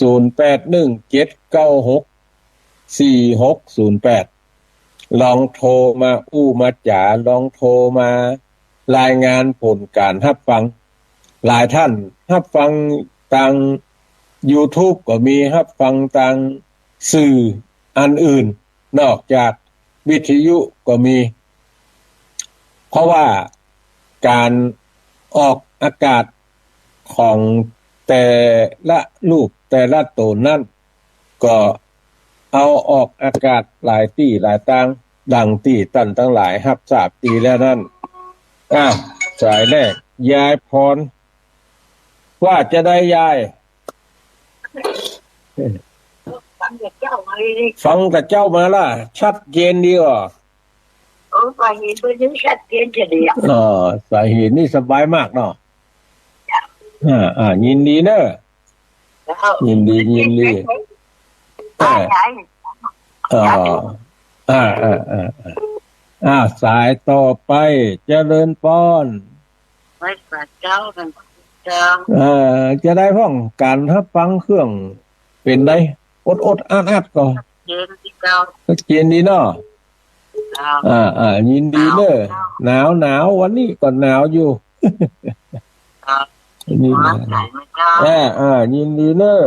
ศูนย์แปดหนึ่ง เจ็ดเก้าหก สี่หกศูนย์แปด ลองโทรมาอู้มาจ๋า ลองโทรมารายงานผลก๋านฮับฟัง หลายต้านฮับฟังตางยูทูบก็มี ฮับฟังตางสื่ออันอื่น นอกจากวิทยุก็มี เพราะว่าก๋านออกอากาศของแต่ละรูปแต่ละต๋นนั้น ก็เอาออกอากาศหลายตี้หลายตาง ดังตี้ต้านตังหลายฮับทราบดีแล้วนั้น อ้าว สายแรก ยายพร ว่าจาใดยาย ฟังกับเจ้ามานี่ ฟังกับเจ้ามาละ ชัดเจนดีอ่ะ โอ้ สายหินเปิ้นนี่ชัดเจนเสียดีอ่ะ อ๋อ สายหินนี่สบายมากเนาะ อ่า อ่า ยินดีเนอะ เจ้า ยินดี ยินดี อ่า อ่า อ่า อ่า อ่า อ่า สายต่อไป เจริญพร ไหว้สาเจ้า ท่านเจ้า เอ่อ จะได้พ่อง ก๋านฮับฟังเครื่อง เป๋นได อดๆ อัดๆ ก่อ เย็นดีเจ้า ชัดเจนดีเนาะ เจ้า อ่า อ่า ยินดีเน้อ หนาว หนาว หนาว วันนี้ก็หนาวอยู่ เจ้า นี่นะ หนาวไหมเจ้า อ่า อ่า ยินดีเน้อ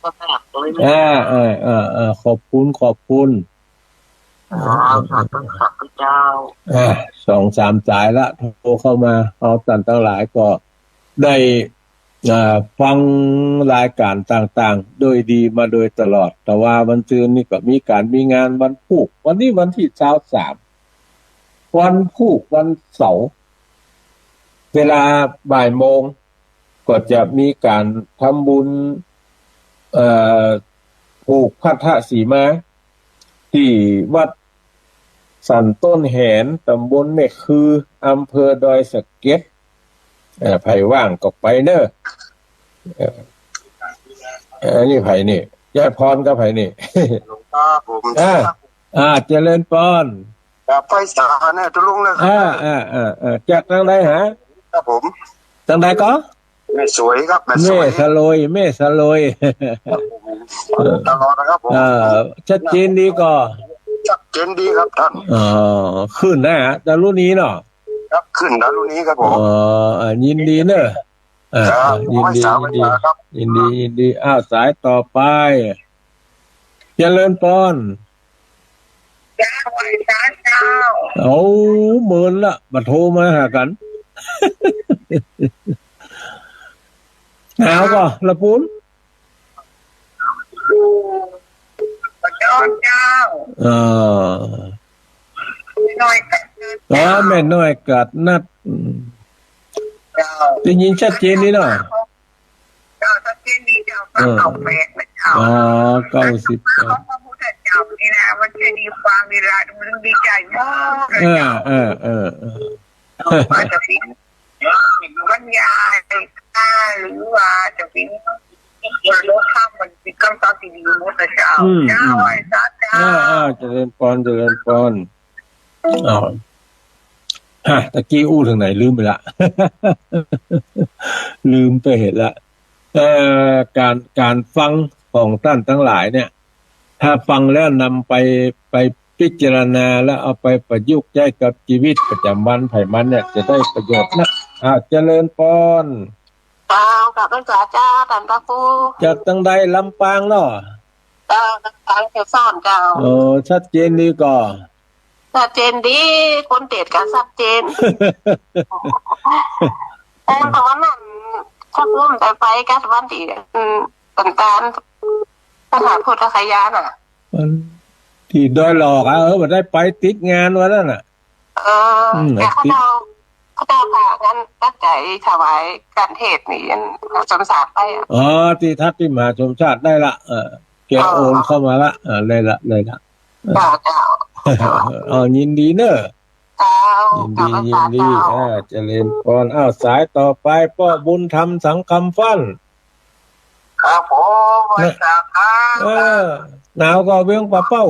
ก็แบบเลยนะ อ่า อ่า อ่า อ่า ขอบคุณ ขอบคุณ เจ้า สาธุ สาธุเจ้า อ่า สองสามสายละ โทรเข้ามา เอาต้านตังหลายก็ได้ อ่า ฟังรายก๋านต่างๆ โดยดีมาโดยตลอด แต่ว่าวันซืนนี่ก็มีก๋านมีงานวันพูก วันนี้วันตี้ซาวสาม วันพูกวันเสาร์ เวลาบ่ายโมง ก็จะมีก๋านทำบุญ เอ่อ ผูกพัทธสีมา ตี้วัดสันต้นแหน ต๋ำบลแม่คือ อำเภอดอยสะเก็ด เอ่อ ใผว่างก็ไปเน้อ เอ่อ เอ่อ นี่ใผนี่ ยายพรกับใผนี่ หลวงต๋าผม อ่า อ่า เจริญปอน ครับ ไหว้สาเน้อ ตุ๊ลุงเน้อ อ่า อ่า อ่า อ่า จากตังใดฮะ ครับผม ตังใดก่อ แม่สวยครับ แม่สวย แม่สลวย แม่สลวย ครับผม ตลอดนะครับผม เอ่อ ชัดเจนดีก่อ ชัดเจนดีครับต้าน อ๋อ ขึ้นนะฮะ ดารุณีเนาะ ครับ ขึ้นดารุณีครับผม อ๋อ อ่า ยินดีเน้อ อ่า ครับ อ่า ยินดี ไหว้สา ยินดี ไหว้สาครับ ยินดี ยินดี อ้าว สายต่อไป เจริญปอน เจ้า ไหว้สาเจ้า โอ้ เมินละ บ่โทรมาหากั๋น หนาวก่อ ละปูน อยู่บ่จอเจ้า เออ แม่น้อยกาดนัด อ๋อ แม่น้อยกาดนัด อืม เจ้า ได้ยินชัดเจนดีเนาะ เจ้า ชัดเจนดีเจ้า เออ เก้าสิบแปดนะเจ้า อ๋อ เก้าสิบแปด ของพระพุทธเจ้านี่นะ มันจะมีความเวลา มันดีใจ๋มากเลยเจ้า เออ เออ เออ เออ ว่าจะเป็นบรรยายหรือว่าจะเป็นบรรลุธรรม มันเป็นคำตอบตี้ดีหมดนะเจ้า อืม เจ้า อืม ไหว้สาเจ้า อ่า อ่า เจริญปอน เจริญปอน อ้าว ฮะ ตะกี้อู้เถิงไหน ลืมไปละ ลืมไปเสียละ เอ่อ ก๋าน ก๋านฟังของต้านตังหลายเนี่ย ถ้าฟังแล้วนำไป ไปพิจารณาแล้วเอาไปประยุกต์ใจ๊กับจีวิตประจ๋ำวันใผมันเนี่ย จะได้ประโยชน์นัก อ่า เจริญปอน เจ้า กราบไหว้สาเจ้า ต้านพระครู จากตังใด ลำปางเนาะ เจ้า ลำปางแม่ฮ่องสอนเจ้า โอ้ ชัดเจนดีก่อ ชัดเจนดี คนเตสน์ก็ชัดเจน แต่ต๋อนนั้น พระครูบ่ได้ไปกับวันตี้ อืม วันตาน มหาพุทธคยาน่ะ วันตี้ดอยหลอกอะ เออ บ่ได้ไป ติดงานวันนั้นน่ะ เออ อืม แต่เขาเจ้า เขาเจ้าพากั๋นตั้งใจ๋ถวายก๋านเทศน์นี่ อันมหาสมศักดิ์ไปอะ อ๋อ ตี้ทัดตี้มหาสมศักดิ์ได้ละ เออ แกโอนเข้ามาละ อ่า ได้ละ ได้ละ เจ้า เจ้า อ๋อ ยินดีเน้อ เจ้า ยินดี ยินดี เจ้า อ่า เจริญปอน อ้าว สายต่อไป ป้อบุญธรรมสังคำฟั่น ครับผม ไหว้สาครับ เออ หนาวก่อเวียงป่าเป้า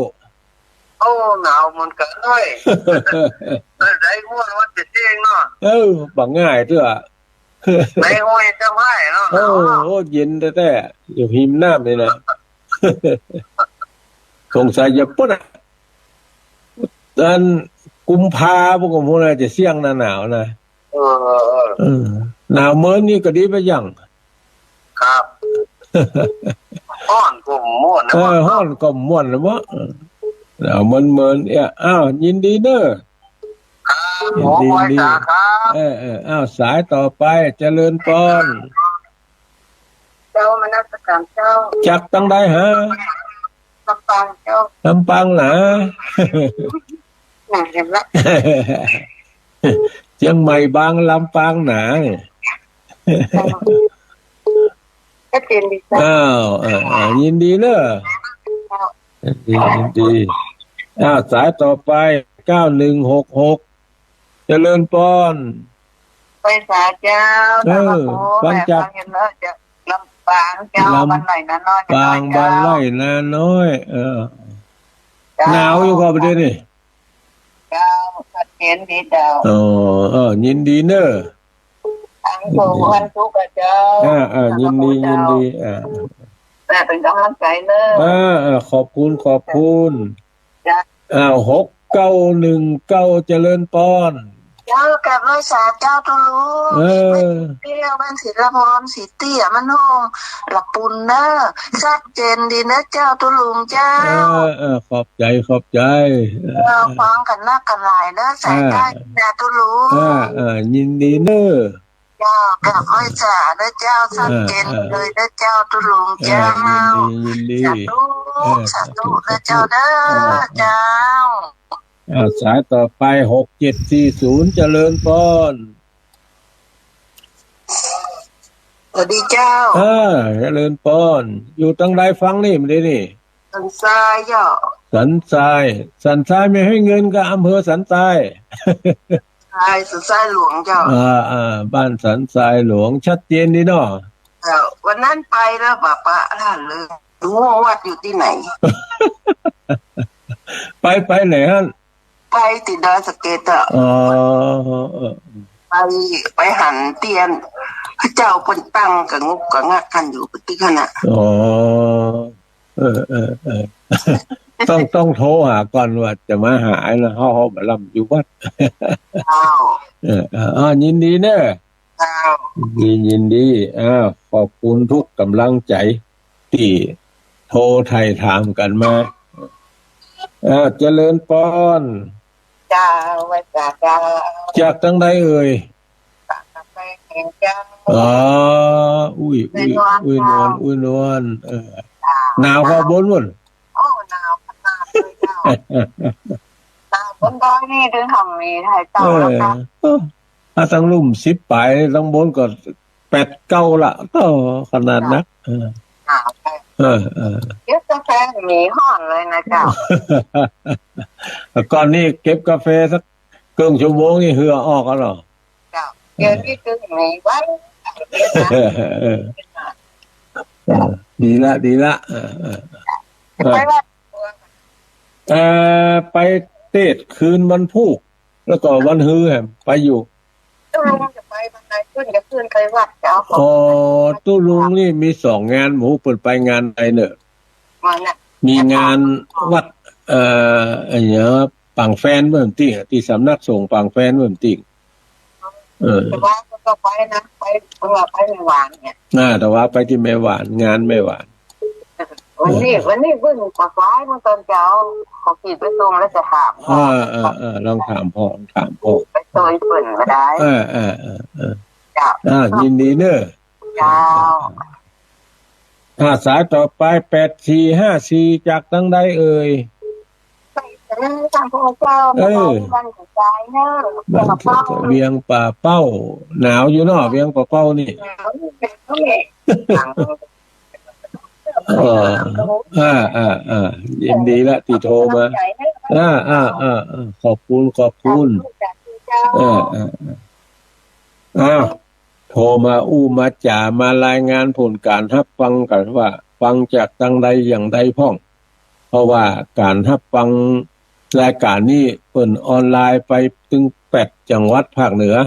โอ้ หนาวเหมือนกั๋นเน้อย ได้ม่วนวันจะเจ๊งเนาะ เออ บ่ง่ายเตื้อ ในห้วยเจ้าไม้เนาะ โอ้ หนาวเนาะ โอ้ เย็นแต๊ๆ อยู่ฮิมน้ำนี่นะ สงสัยจะป๊นอะ อันกุมภาพันธ์ ปุ้นก็บ่ฮู้นะ จะเสี้ยงหน้าหนาวนะ เออ เออ เออ หนาวเมินนี่ก็ดีไปอย่าง ครับ ฮ้อนก็ม่วนนะ เออ ฮ้อนก็ม่วนนะวะ เออ หนาวเมินๆ เนี่ย อ้าว ยินดีเน้อ ครับ ยินดี ผมไหว้สาครับ เออ เออ อ้าว สายต่อไป เจริญปอน เจ้า นมัสก๋านเจ้า จากตังใดฮะ ลำปางเจ้า ลำปางหนา หนาแหมละ เจียงใหม่บาง ลำปางหนา ชัดเจนดีเจ้า อ้าว เออ เออ ยินดีเน้อ เจ้า ยินดี ยินดี อ้าว สายต่อไป เก้าหนึ่งหกหก เจริญปอน ไหว้สาเจ้า เออ ตามพระครู ฟังจาก แม่ฟังเห็นแล้วจะลำปางเจ้า ลำ บ้านไร่นาน้อย ปาง เจ้า บ้านไร่นาน้อย เออ เจ้า หนาวอยู่ก่อประเดี๋ยวนี้ เจ้า ชัดเจนดีเจ้า อ๋อ เออ ยินดีเน้อ สู่วันศุกร์อะเจ้า อ่า อ่า ยินดี เจ้า ยินดี อ่า แต่เป๋นก๋ำลังใจ๋เน่อ อ่า อ่า ขอบคุณ ขอบคุณ เจ้า อ่า หกเก้าหนึ่งเก้า เจริญปอน เจ้า กราบไหว้สาเจ้าตุ๊ลุง เออ เตี้ยบ้านศิลปพร สีเตี้ย มันห้องละปุนเน่อ ชัดเจนดีเน่อเจ้าตุ๊ลุงเจ้า เออ เออ ขอบใจ๋ ขอบใจ๋ เออ ฟังกั๋นนักกั๋นหลายเน่อ สายใต้ อ่า นี่นาตุ๊ลุง อ่า อ่า ยินดีเน่อ เจ้า กราบไหว้สาเน่อเจ้า ชัดเจน เออ เออ เลยเน่อเจ้าตุ๊ลุงเจ้า เออ ยินดี ยินดี สาธุ เออ สาธุเน่อเจ้าเน่อ เออ เจ้า อ่า สายต่อไป หกเจ็ดสี่ศูนย์ เจริญปอน สวัสดีเจ้า อ่า เจริญปอน อยู่ตังใดฟังนี่ มื้อนี้นี่ สันทรายเจ้า สันทราย สันทรายแม่ห้วยเงินกับอำเภอสันทราย ใช่ สันทรายหลวงเจ้า อ่า อ่า บ้านสันทรายหลวง ชัดเจนดีเนาะ เจ้า วันนั้นไปแล้วปะปะท่านเลย รู้ว่าวัดอยู่ตี้ไหน ไป ไปไหนฮะ ไปตี้ดอยสะเก็ดอะ อ๋อ เออ ไป ไปหันเตียน พระเจ้าเปิ้นตั้งกะงุกกะงักกั๋นอยู่ตี้หั้นน่ะ อ๋อ เออ เออ เออ ต้อง ต้องโทรหาก่อนว่าจะมาหานะ เฮา เฮาบ่ลำอยู่วัด เจ้า เออ เออ อ่า ยินดีเน่อ เจ้า ยินดี ยินดี อ่า ขอบคุณทุกก๋ำลังใจ๋ตี้โทรไถ่ถามกั๋นมา อ่า เจริญปอน เจ้า ไหว้สาเจ้า จากตังใดเอ่ย จากกำแพงเพชรเจ้า อ๋อ อุ้ย อุ้ย อุ้ยนวล อุ้ยนวล เออ เจ้า หนาวกว่าบนนู่น โอ้ หนาวขนาดเลยเจ้า หนาวบนดอยนี่ตึงทำมีไทยเจ้า เออ แล้วก็ เออ ถ้าตังลุ่มสิบป๋าย ตังบนก็แปดเก้าละ โอ้ ขนาดนัก เออ หนาวเลย เออ เออ เก็บกาแฟหนีฮ้อนเลยนะเจ้า แต่ก่อนนี่เก็บกาแฟสักเกิ่งชั่วโมงนี่เหื่อออกแล้วเหรอ เจ้า เดี๋ยวนี้ตึงหนีไว้ เออ เออ ดีละ ดีละ เออ เออ ไปวัด เอ่อ ไปเตศน์คืนวันพูก แล้วก็วันฮือแหมไปอยู่ ตุ๊ลุงจะไปวันไหน ขึ้นจะขึ้นไปวัดเจ้า อ๋อ ตุ๊ลุงนี่มีสองงาน บ่ฮู้เปิ้นไปงานใดเน่อ วันน่ะ มีงานวัด เอ่อ อะหยัง ปางแฟนเมื่อตี้ ตี้สำนักสงฆ์ปางแฟนเมื่อตี้ เออ แต่ว่าก็ไปนะ ไป เพิ่นว่าไปแม่หวานเนี่ย อ่า แต่ว่าไปตี้แม่หวาน งานแม่หวาน วันนี้ วันนี้เพิ่นก็ไปเมื่อตอนเจ๊า เขาขี่ไปส่งแล้วจะถาม อ่า อ่า อ่า ลองถามพ่อ ลองถามพ่อ ไปซอยเปิ้นก็ได้ เออ เออ เออ เออ เจ้า อ่า ยินดีเน่อ เจ้า อ่า สายต่อไป แปดสี่ห้าสี่ จากตังใดเอ่ย ไปทางพ่อเจ้า เออ บ้านของยายเนอะ บ้านเวียงป่าเป้า หนาวอยู่เนาะ เวียงป่าเป้านี่ หนาวอยู่แล้วแหละ เออ อ่า อ่า อ่า ยินดีละตี้โทรมา อ่า อ่า อ่า อ่า ขอบคุณ ขอบคุณ เจ้า เออ เออ เออ อ้าว โทรมาอู้มาจ๋ามารายงานผลก๋านฮับฟังกั๋นว่า ฟังจากตังใดอย่างใดพ่อง เพราะว่าก๋านฮับฟังรายก๋านนี้เปิ้นออนไลน์ไปตึงแปดจังหวัดภาคเหนือ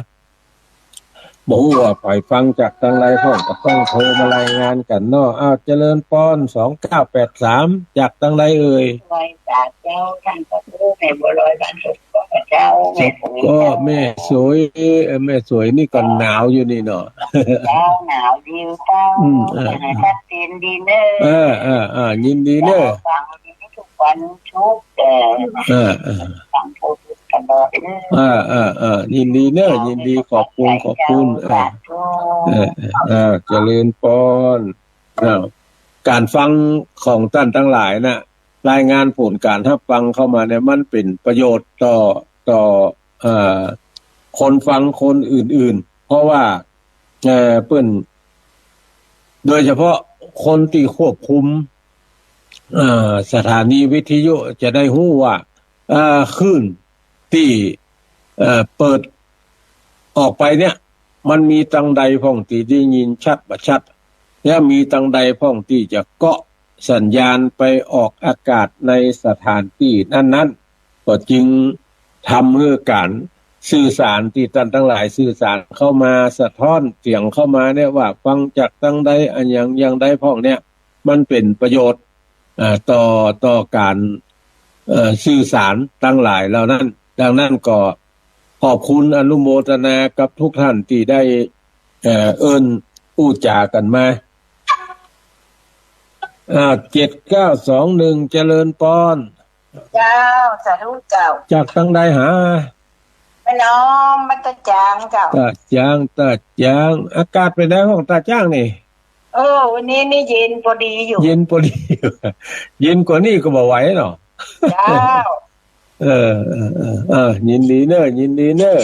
บ่ฮู้ว่าใผฟังจากตังใดพ่อง ก็ต้องโทรมารายงานกั๋นเนาะ อ้าว เจริญปอน สองเก้าแปดสาม จากตังใดเอ่ย ไหว้สาเจ้า ท่านพระครูแม่บัวลอยบ้านสมก็เจ้า สมก็แม่สวย เอ่อ แม่สวยนี่ก็หนาวอยู่นี่เนาะ เจ้า หนาวดีเจ้า อืม เออ ขอให้ชัดเจนดีเน่อ เออ เออ เออ ยินดีเน่อ ฟังดีทุกวันทุก เอ่อ เออ เออ ฟังทุกตลอดเน่อ เออ เออ เออ ยินดีเน่อ ยินดี ขอบคุณ ขอบคุณ เออ สาธุ เออ เออ เออ เจริญปอน อ้าว ก๋านฟังของต้านตังหลายน่ะ รายงานผลก๋านฮับฟังเข้ามาเนี่ย มันเป๋นประโยชน์ต่อ ต่อ เอ่อ คนฟังคนอื่นๆ เพราะว่า เอ่อ เปิ้น โดยเฉพาะคนตี้ควบคุม เอ่อ สถานีวิทยุจะได้ฮู้ว่า เอ่อ คลื่นตี้ เอ่อ เปิดออกไปเนี่ย มันมีตังใดพ่องตี้ได้ยินชัดบ่ชัด และมีตังใดพ่องตี้จะเกาะสัญญาณไปออกอากาศในสถานตี้นั้นๆ ก็จึงทำหื้อก๋าน สื่อสารตี้ต้านตังหลายสื่อสารเข้ามา สะท้อนเสียงเข้ามาเนี่ยว่าฟังจากตังใดอะหยังอย่างใดพ่องเนี่ย มันเป๋นประโยชน์ เอ่อ ต่อ ต่อก๋าน เอ่อ สื่อสารตังหลายเหล่านั้น ดังนั้นก็ขอบคุณอนุโมทนากับทุกท่านตี้ได้ เอ่อ เอิ้นอู้จ๋ากั๋นมา อ่า เจ็ดเก้าสองหนึ่ง เจริญปอน เจ้า สาธุเจ้า จากตังใดหา แม่น้อม บ้านต้าจ๊างเจ้า ต้าจ๊าง ต้าจ๊าง อากาศเป๋นไงพ่องต้าจ๊างนี่ เออ วันนี้นี่เย็นปอดีอยู่ เย็นปอดี เย็นกว่านี้ก็บ่ไหวเนาะ เจ้า เออ เออ เออ เออ ยินดีเน้อ ยินดีเน้อ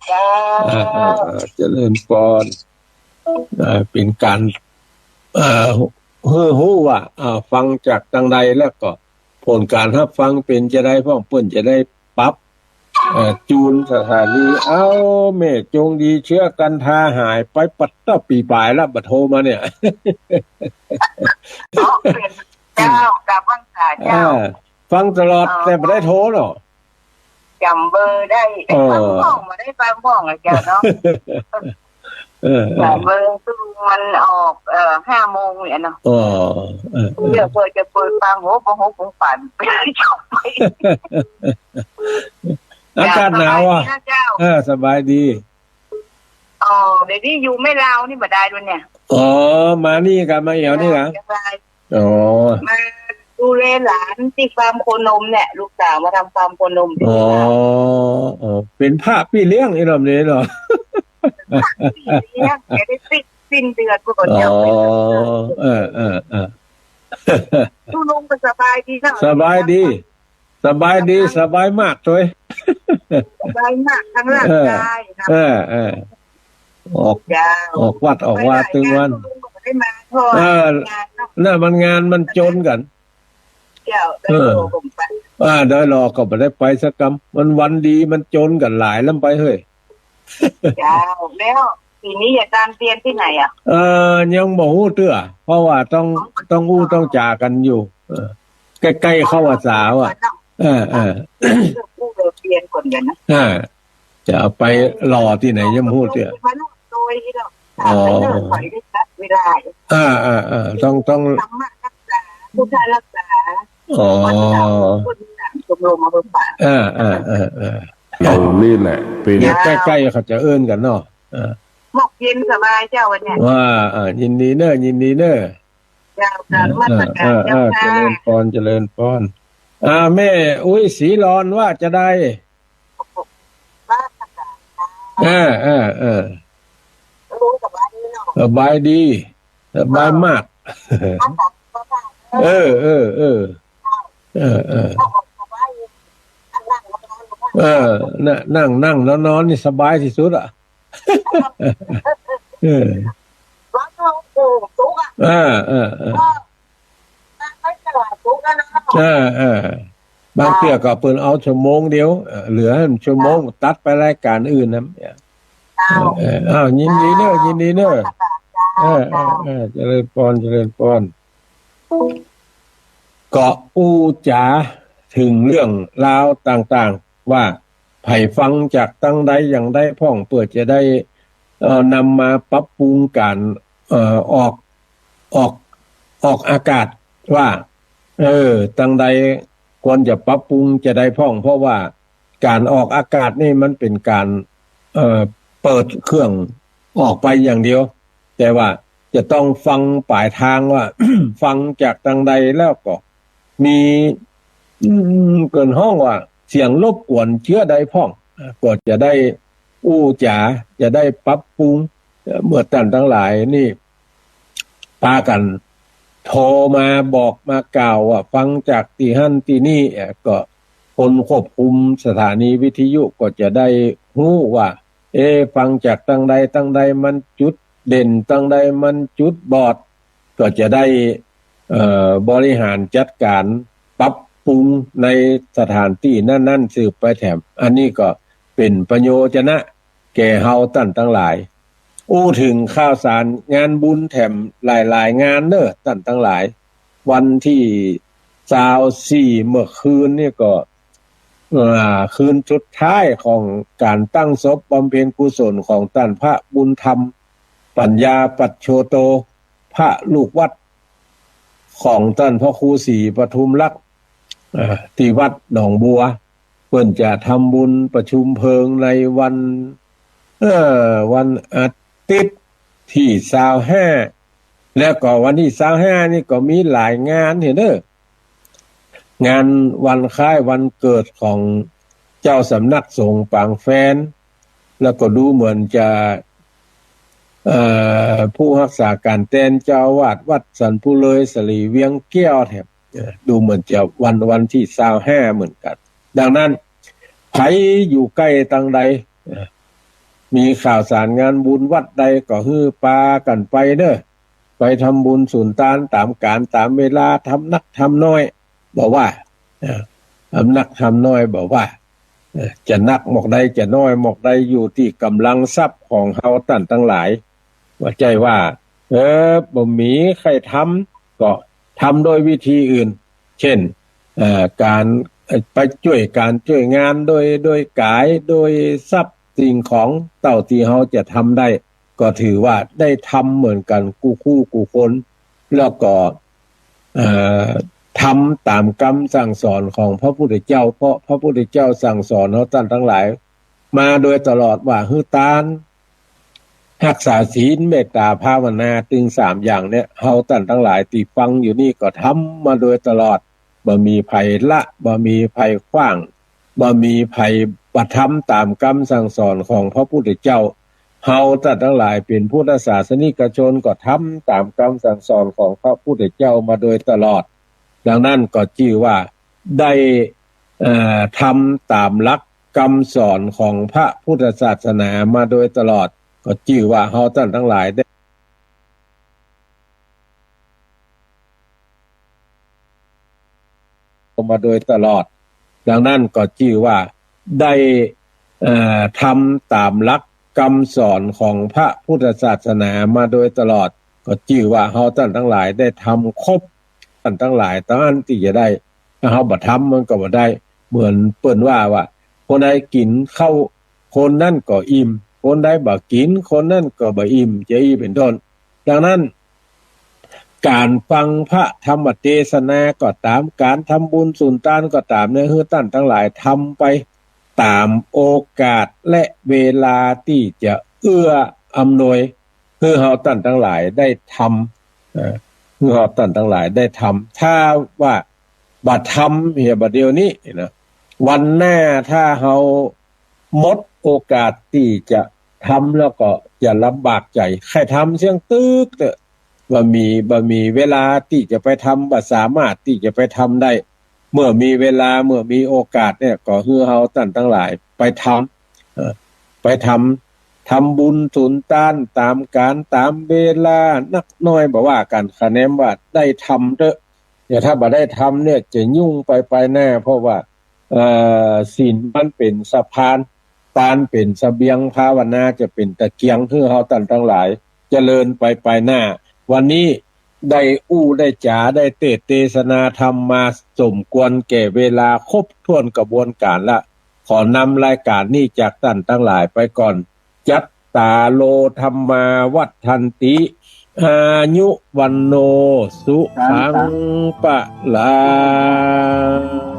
เจ้า อ่า อ่า อ่า เจริญปอน อ่า เป๋นก๋าน เอ่อ หื้อฮู้ว่า อ่า ฟังจากตังใดแล้วก็ ผลก๋านฮับฟังเป๋นจาใดพ่อง เปิ้นจะได้ปรับ เอ่อ จูนสถานี เอ้า แม่จงดีเชื้อกันทาหายไปปัดเต้าปี๋ป๋ายแล้ว บ่โทรมาเนี่ย เนาะ เป๋นเจ้า กราบไหว้เจ้า อ่า ฟังตลอด อ๋อ แต่บ่ได้โทรเนาะ จ๋ำเบอร์ได้ เออ บางพ่องบ่ได้ บางพ่องอะเจ้าเนาะ เออ เออ จ๋ำเบอร์ซึ่งมันออก เอ่อ ห้าโมงเนี่ยเนาะ อ๋อ เออ เออ เพื่อ เพื่อจะเปิดฟัง โห บ่ฮู้ของปัน ไปจบไป อากาศหนาวอะ สบายดีนะเจ้า เออ สบายดี อ๋อ เดี๋ยวนี้อยู่แม่ลาวนี่บ่ได้ด้วยเนี่ย อ๋อ มานี่กะ มาแอ่วนี่กะ เชียงราย อ๋อ มาดูแลหลานตี้ฟาร์มโคนมเนี่ย ลูกสาวมาทำฟาร์มโคนม อ๋อ อ๋อ เป๋นพระปี้เลี้ยงไอ้หน่อมนี่เนาะ เลี้ยง จะได้สิ้น สิ้นเดือนพวกเขา อ๋อ เจ้าไป เออ เออ เออ ลุงก็สบายดีนะ สบายดี สบายดี สบายมากเลย สบายมากทั้งร่างกายนะ เออ เออ ออก เจ้า ออกวัดออกวาตึงวัน ไปหลายงาน ลุงก็บ่ได้มา เพราะว่า เออ งานเนาะ น่ะมันงานมันจนกั๋น เจ้า ได้ เออ รอผมไป อ่า ได้รอก็บ่ได้ไปสักกำ มันวันดีมันจนกั๋นหลายลำไปเฮ้ย เจ้า แล้วปี๋นี้จะตานเตียนตี้ไหนอะ เออ ยังบ่ฮู้เตื้อ เพราะว่าต้อง ต้องอู้ต้องจ๋ากั๋นอยู่ เออ ใก้ๆ เข้าพรรษาอะ เออ เออ อู้เตียนก่อนกั๋นนะ อ่า จะเอาไปหล่อตี้ไหนยังบ่ฮู้เตื้อ อ๋อ เออ เออ เออ ต้อง ต้อง ธรรมะรักษา พุทธรักษา อ๋อ วัดเก่า คนต่างชมรมอำเภอฝาง เออ เออ เออ เออ เอานี่แหละ เป๋น เนี่ย ใก้ๆ เขาจะเอิ้นกั๋นเนาะ เออ หมอกเย็นสบายเจ้าวันเนี้ย ว่า อ่า ยินดีเน้อ ยินดีเน้อ เจ้า กราบนมัสการ เออ เออ เจ้าค่ะ เจริญปอน เจริญปอน อ่า แม่อุ๊ยศรีลอนว่าจาใด ว่าจาใด เออ เออ เออ โอ้ สบายดีเนาะ สบายดี สบายมาก เออ เออ เออ เออ เออ เออ นั่ง นั่ง นั่ง นอน นอนนี่สบายตี้สุดอะ เออ เออ เออ เออ เออ เออ บางเตื้อก็เปิ้นเอาชั่วโมงเดียว เออ เหลือชั่วโมง ตัดไปรายก๋านอื่นนะ เจ้า เออ เออ อ้าว ยินดีเน้อ ยินดีเน้อ เจ้า เออ เออ เจ้า เออ เจริญปอน เจริญปอน ก็อู้จ๋าเถิงเรื่องราวต่างๆ ว่าใผฟังจากตังใดอย่างใดพ่อง เปื้อจะได้ เอ่อ นำมาปรับปรุงก๋าน เอ่อ ออก ออก ออกอากาศว่า เออ ตังใดควรจะปรับปรุงจาใดพ่อง เพราะว่าก๋านออกอากาศนี่มันเป๋นก๋าน เอ่อ เปิดเครื่องออกไปอย่างเดียว แต่ว่าจะต้องฟังป๋ายตางว่า ฟังจากตังใดแล้วก็มี อืม เปิ้นฮ้องว่าเสียงรบกวนเจื้อใดพ่อง ก็จะได้อู้จ๋า จะได้ปรับปรุง เอ่อ เมื่อต้านตังหลายนี่ ปากั๋นโทรมาบอกมากล่าวว่าฟังจากตี้หั้นตี้นี่ เอ่อ ก็คนควบคุมสถานีวิทยุก็จะได้ฮู้ว่า เอ๊ะ ฟังจากตังใดตังใดมันจุดเด่น ตังใดมันจุดบอด ก็จะได้ เอ่อ บริหารจัดก๋านปรับปรุงในสถานตี้นั้นๆ สืบไปแถม อันนี้ก็เป๋นประโยชนะแก่เฮาต้านตังหลาย อู้เถิงข่าวสารงานบุญแถมหลายๆ งานเน้อต้านตังหลาย วันตี้ซาวสี่เมื่อคืนนี่ก็ อ่า คืนสุดท้ายของก๋านตั้งศพบำเพ็ญกุศลของต้านพระบุญธรรม ปัญญาปัจโชโต พระลูกวัดของต้านพระครูศรีปทุมรักษ์ อ่า ตี้วัดหนองบัว เปิ้นจะทำบุญประชุมเพลิงในวัน เอ่อ วันอาทิตย์ตี้ซาวห้า แล้วก็วันตี้ซาวห้านี่ก็มีหลายงานหั้นเน่อ งานวันคล้ายวันเกิดของเจ้าสำนักสงฆ์ปางแฟน แล้วก็ดูเหมือนจะ เอ่อ ผู้ฮักษาก๋านแตนเจ้าอาวาสวัดสันปุเลยสลีเวียงแก้วแถม เอ่อ ดูเหมือนจะวัน วันตี้ซาวห้าเหมือนกั๋น ดังนั้น ใผอยู่ใก้ตางใด เอ่อ มีข่าวสารงานบุญวัดใดก็หื้อปากั๋นไปเน่อ ไปทำบุญสุนตานต๋ามก๋านต๋ามเวลา ทำนักทำน้อยบ่ว่า เอ่อ ทำนักทำน้อยบ่ว่า เอ่อ จะนักหมอกใดจะน้อยหมอกใด อยู่ตี้ก๋ำลังทรัพย์ของเฮาต้านตังหลาย บ่ใจ้ว่า เออ บ่มีใค่ทำ ก็ทำโดยวิธีอื่น เจ้น เอ่อ ก๋าน เอ่อ ไปจ้วยก๋านจ้วยงานโดย โดยก๋าย โดยทรัพย์สิ่งของ เต้าตี้เฮาจะทำได้ ก็ถือว่าได้ทำเหมือนกั๋นกู้คู่กู้คน แล้วก็ เอ่อ ทำต๋ามกำสั่งสอนของพระพุทธเจ้า เพราะพระพุทธเจ้าสั่งสอนเฮาต้านตังหลายมาโดยตลอดว่าหื้อตาน ฮักษาศีล เมตตา ภาวนา ตึงสามอย่างเนี่ย เฮาต้านตังหลายตี้ฟังอยู่นี่ก็ทำมาโดยตลอด บ่มีใผละ บ่มีใผขว้าง บ่มีใผบ่ทำต๋ามกำสั่งสอนของพระพุทธเจ้า เฮาต้านตังหลายเป๋นพุทธศาสนิกชนก็ทำต๋ามกำสั่งสอนของพระพุทธเจ้ามาโดยตลอด ดังนั้นก็จื้อว่าได้ เอ่อ ทำต๋ามหลักกำสอนของพระพุทธศาสนามาโดยตลอด ก็จื้อว่าเฮาต้านตังหลายได้ มาโดยตลอด ดังนั้นก็จื้อว่าได้ เอ่อ ทำต๋ามหลักกำสอนของพระพุทธศาสนามาโดยตลอด ก็จื้อว่าเฮาต้านตังหลายได้ทำครบ ต้านตังหลาย ต๋ามตี้จะได้ ถ้าเฮาบ่ทำมันก็บ่ได้ เหมือนเปิ้นว่า ว่า คนใดกิ๋นข้าว คนนั้นก็อิ่ม คนใดบ่กิ๋น คนนั้นก็บ่อิ่ม จะอี้เป๋นต้น ดังนั้น ก๋านฟังพระธรรมเตสนาก็ต๋าม ก๋านทำบุญสุนตานก็ต๋ามเนี่ย หื้อต้านตังหลายทำไปต๋ามโอกาสและเวลาตี้จะเอื้ออำนวย หื้อเฮาต้านตังหลายได้ทำ เอ่อ หื้อเฮาต้านตังหลายได้ทำ ถ้าว่าบ่ทำเหียบ่าเดี่ยวนี้นะ วันหน้าถ้าเฮาหมดโอกาสตี้จะทำแล้วก็จะลำบากใจ๋ ใค่ทำเสี้ยงตึกเต๊อะ บ่มี บ่มีเวลาตี้จะไปทำ บ่สามารถตี้จะไปทำได้ เมื่อมีเวลา เมื่อมีโอกาสเนี่ย ก็หื้อเฮาต้านตังหลายไปทำ เอ่อ ไปทำ ทำบุญสุนตานต๋ามก๋านต๋ามเวลา นักน้อยบ่ว่ากั๋น คะแนนว่าได้ทำเต๊อะ แต่ถ้าบ่ได้ทำเนี่ยจะยุ่งไปไปหน้า เพราะว่า เอ่อ ศีลมันเป๋นสะพาน ตานเป๋นเสบียง ภาวนาจะเป๋นตะเกียง หื้อเฮาต้านตังหลายเจริญไปไปหน้า วันนี้ได้อู้ได้จ๋า ได้เตสน์เตสนาธรรมมาสมควรแก่เวลา ครบถ้วนกระบวนก๋านละ ขอนำรายก๋านนี้จากต้านตังหลายไปก่อน จัตตาโล ธัมมา วัฑฒันติ อายุ วัณโณ สุขัง พลัง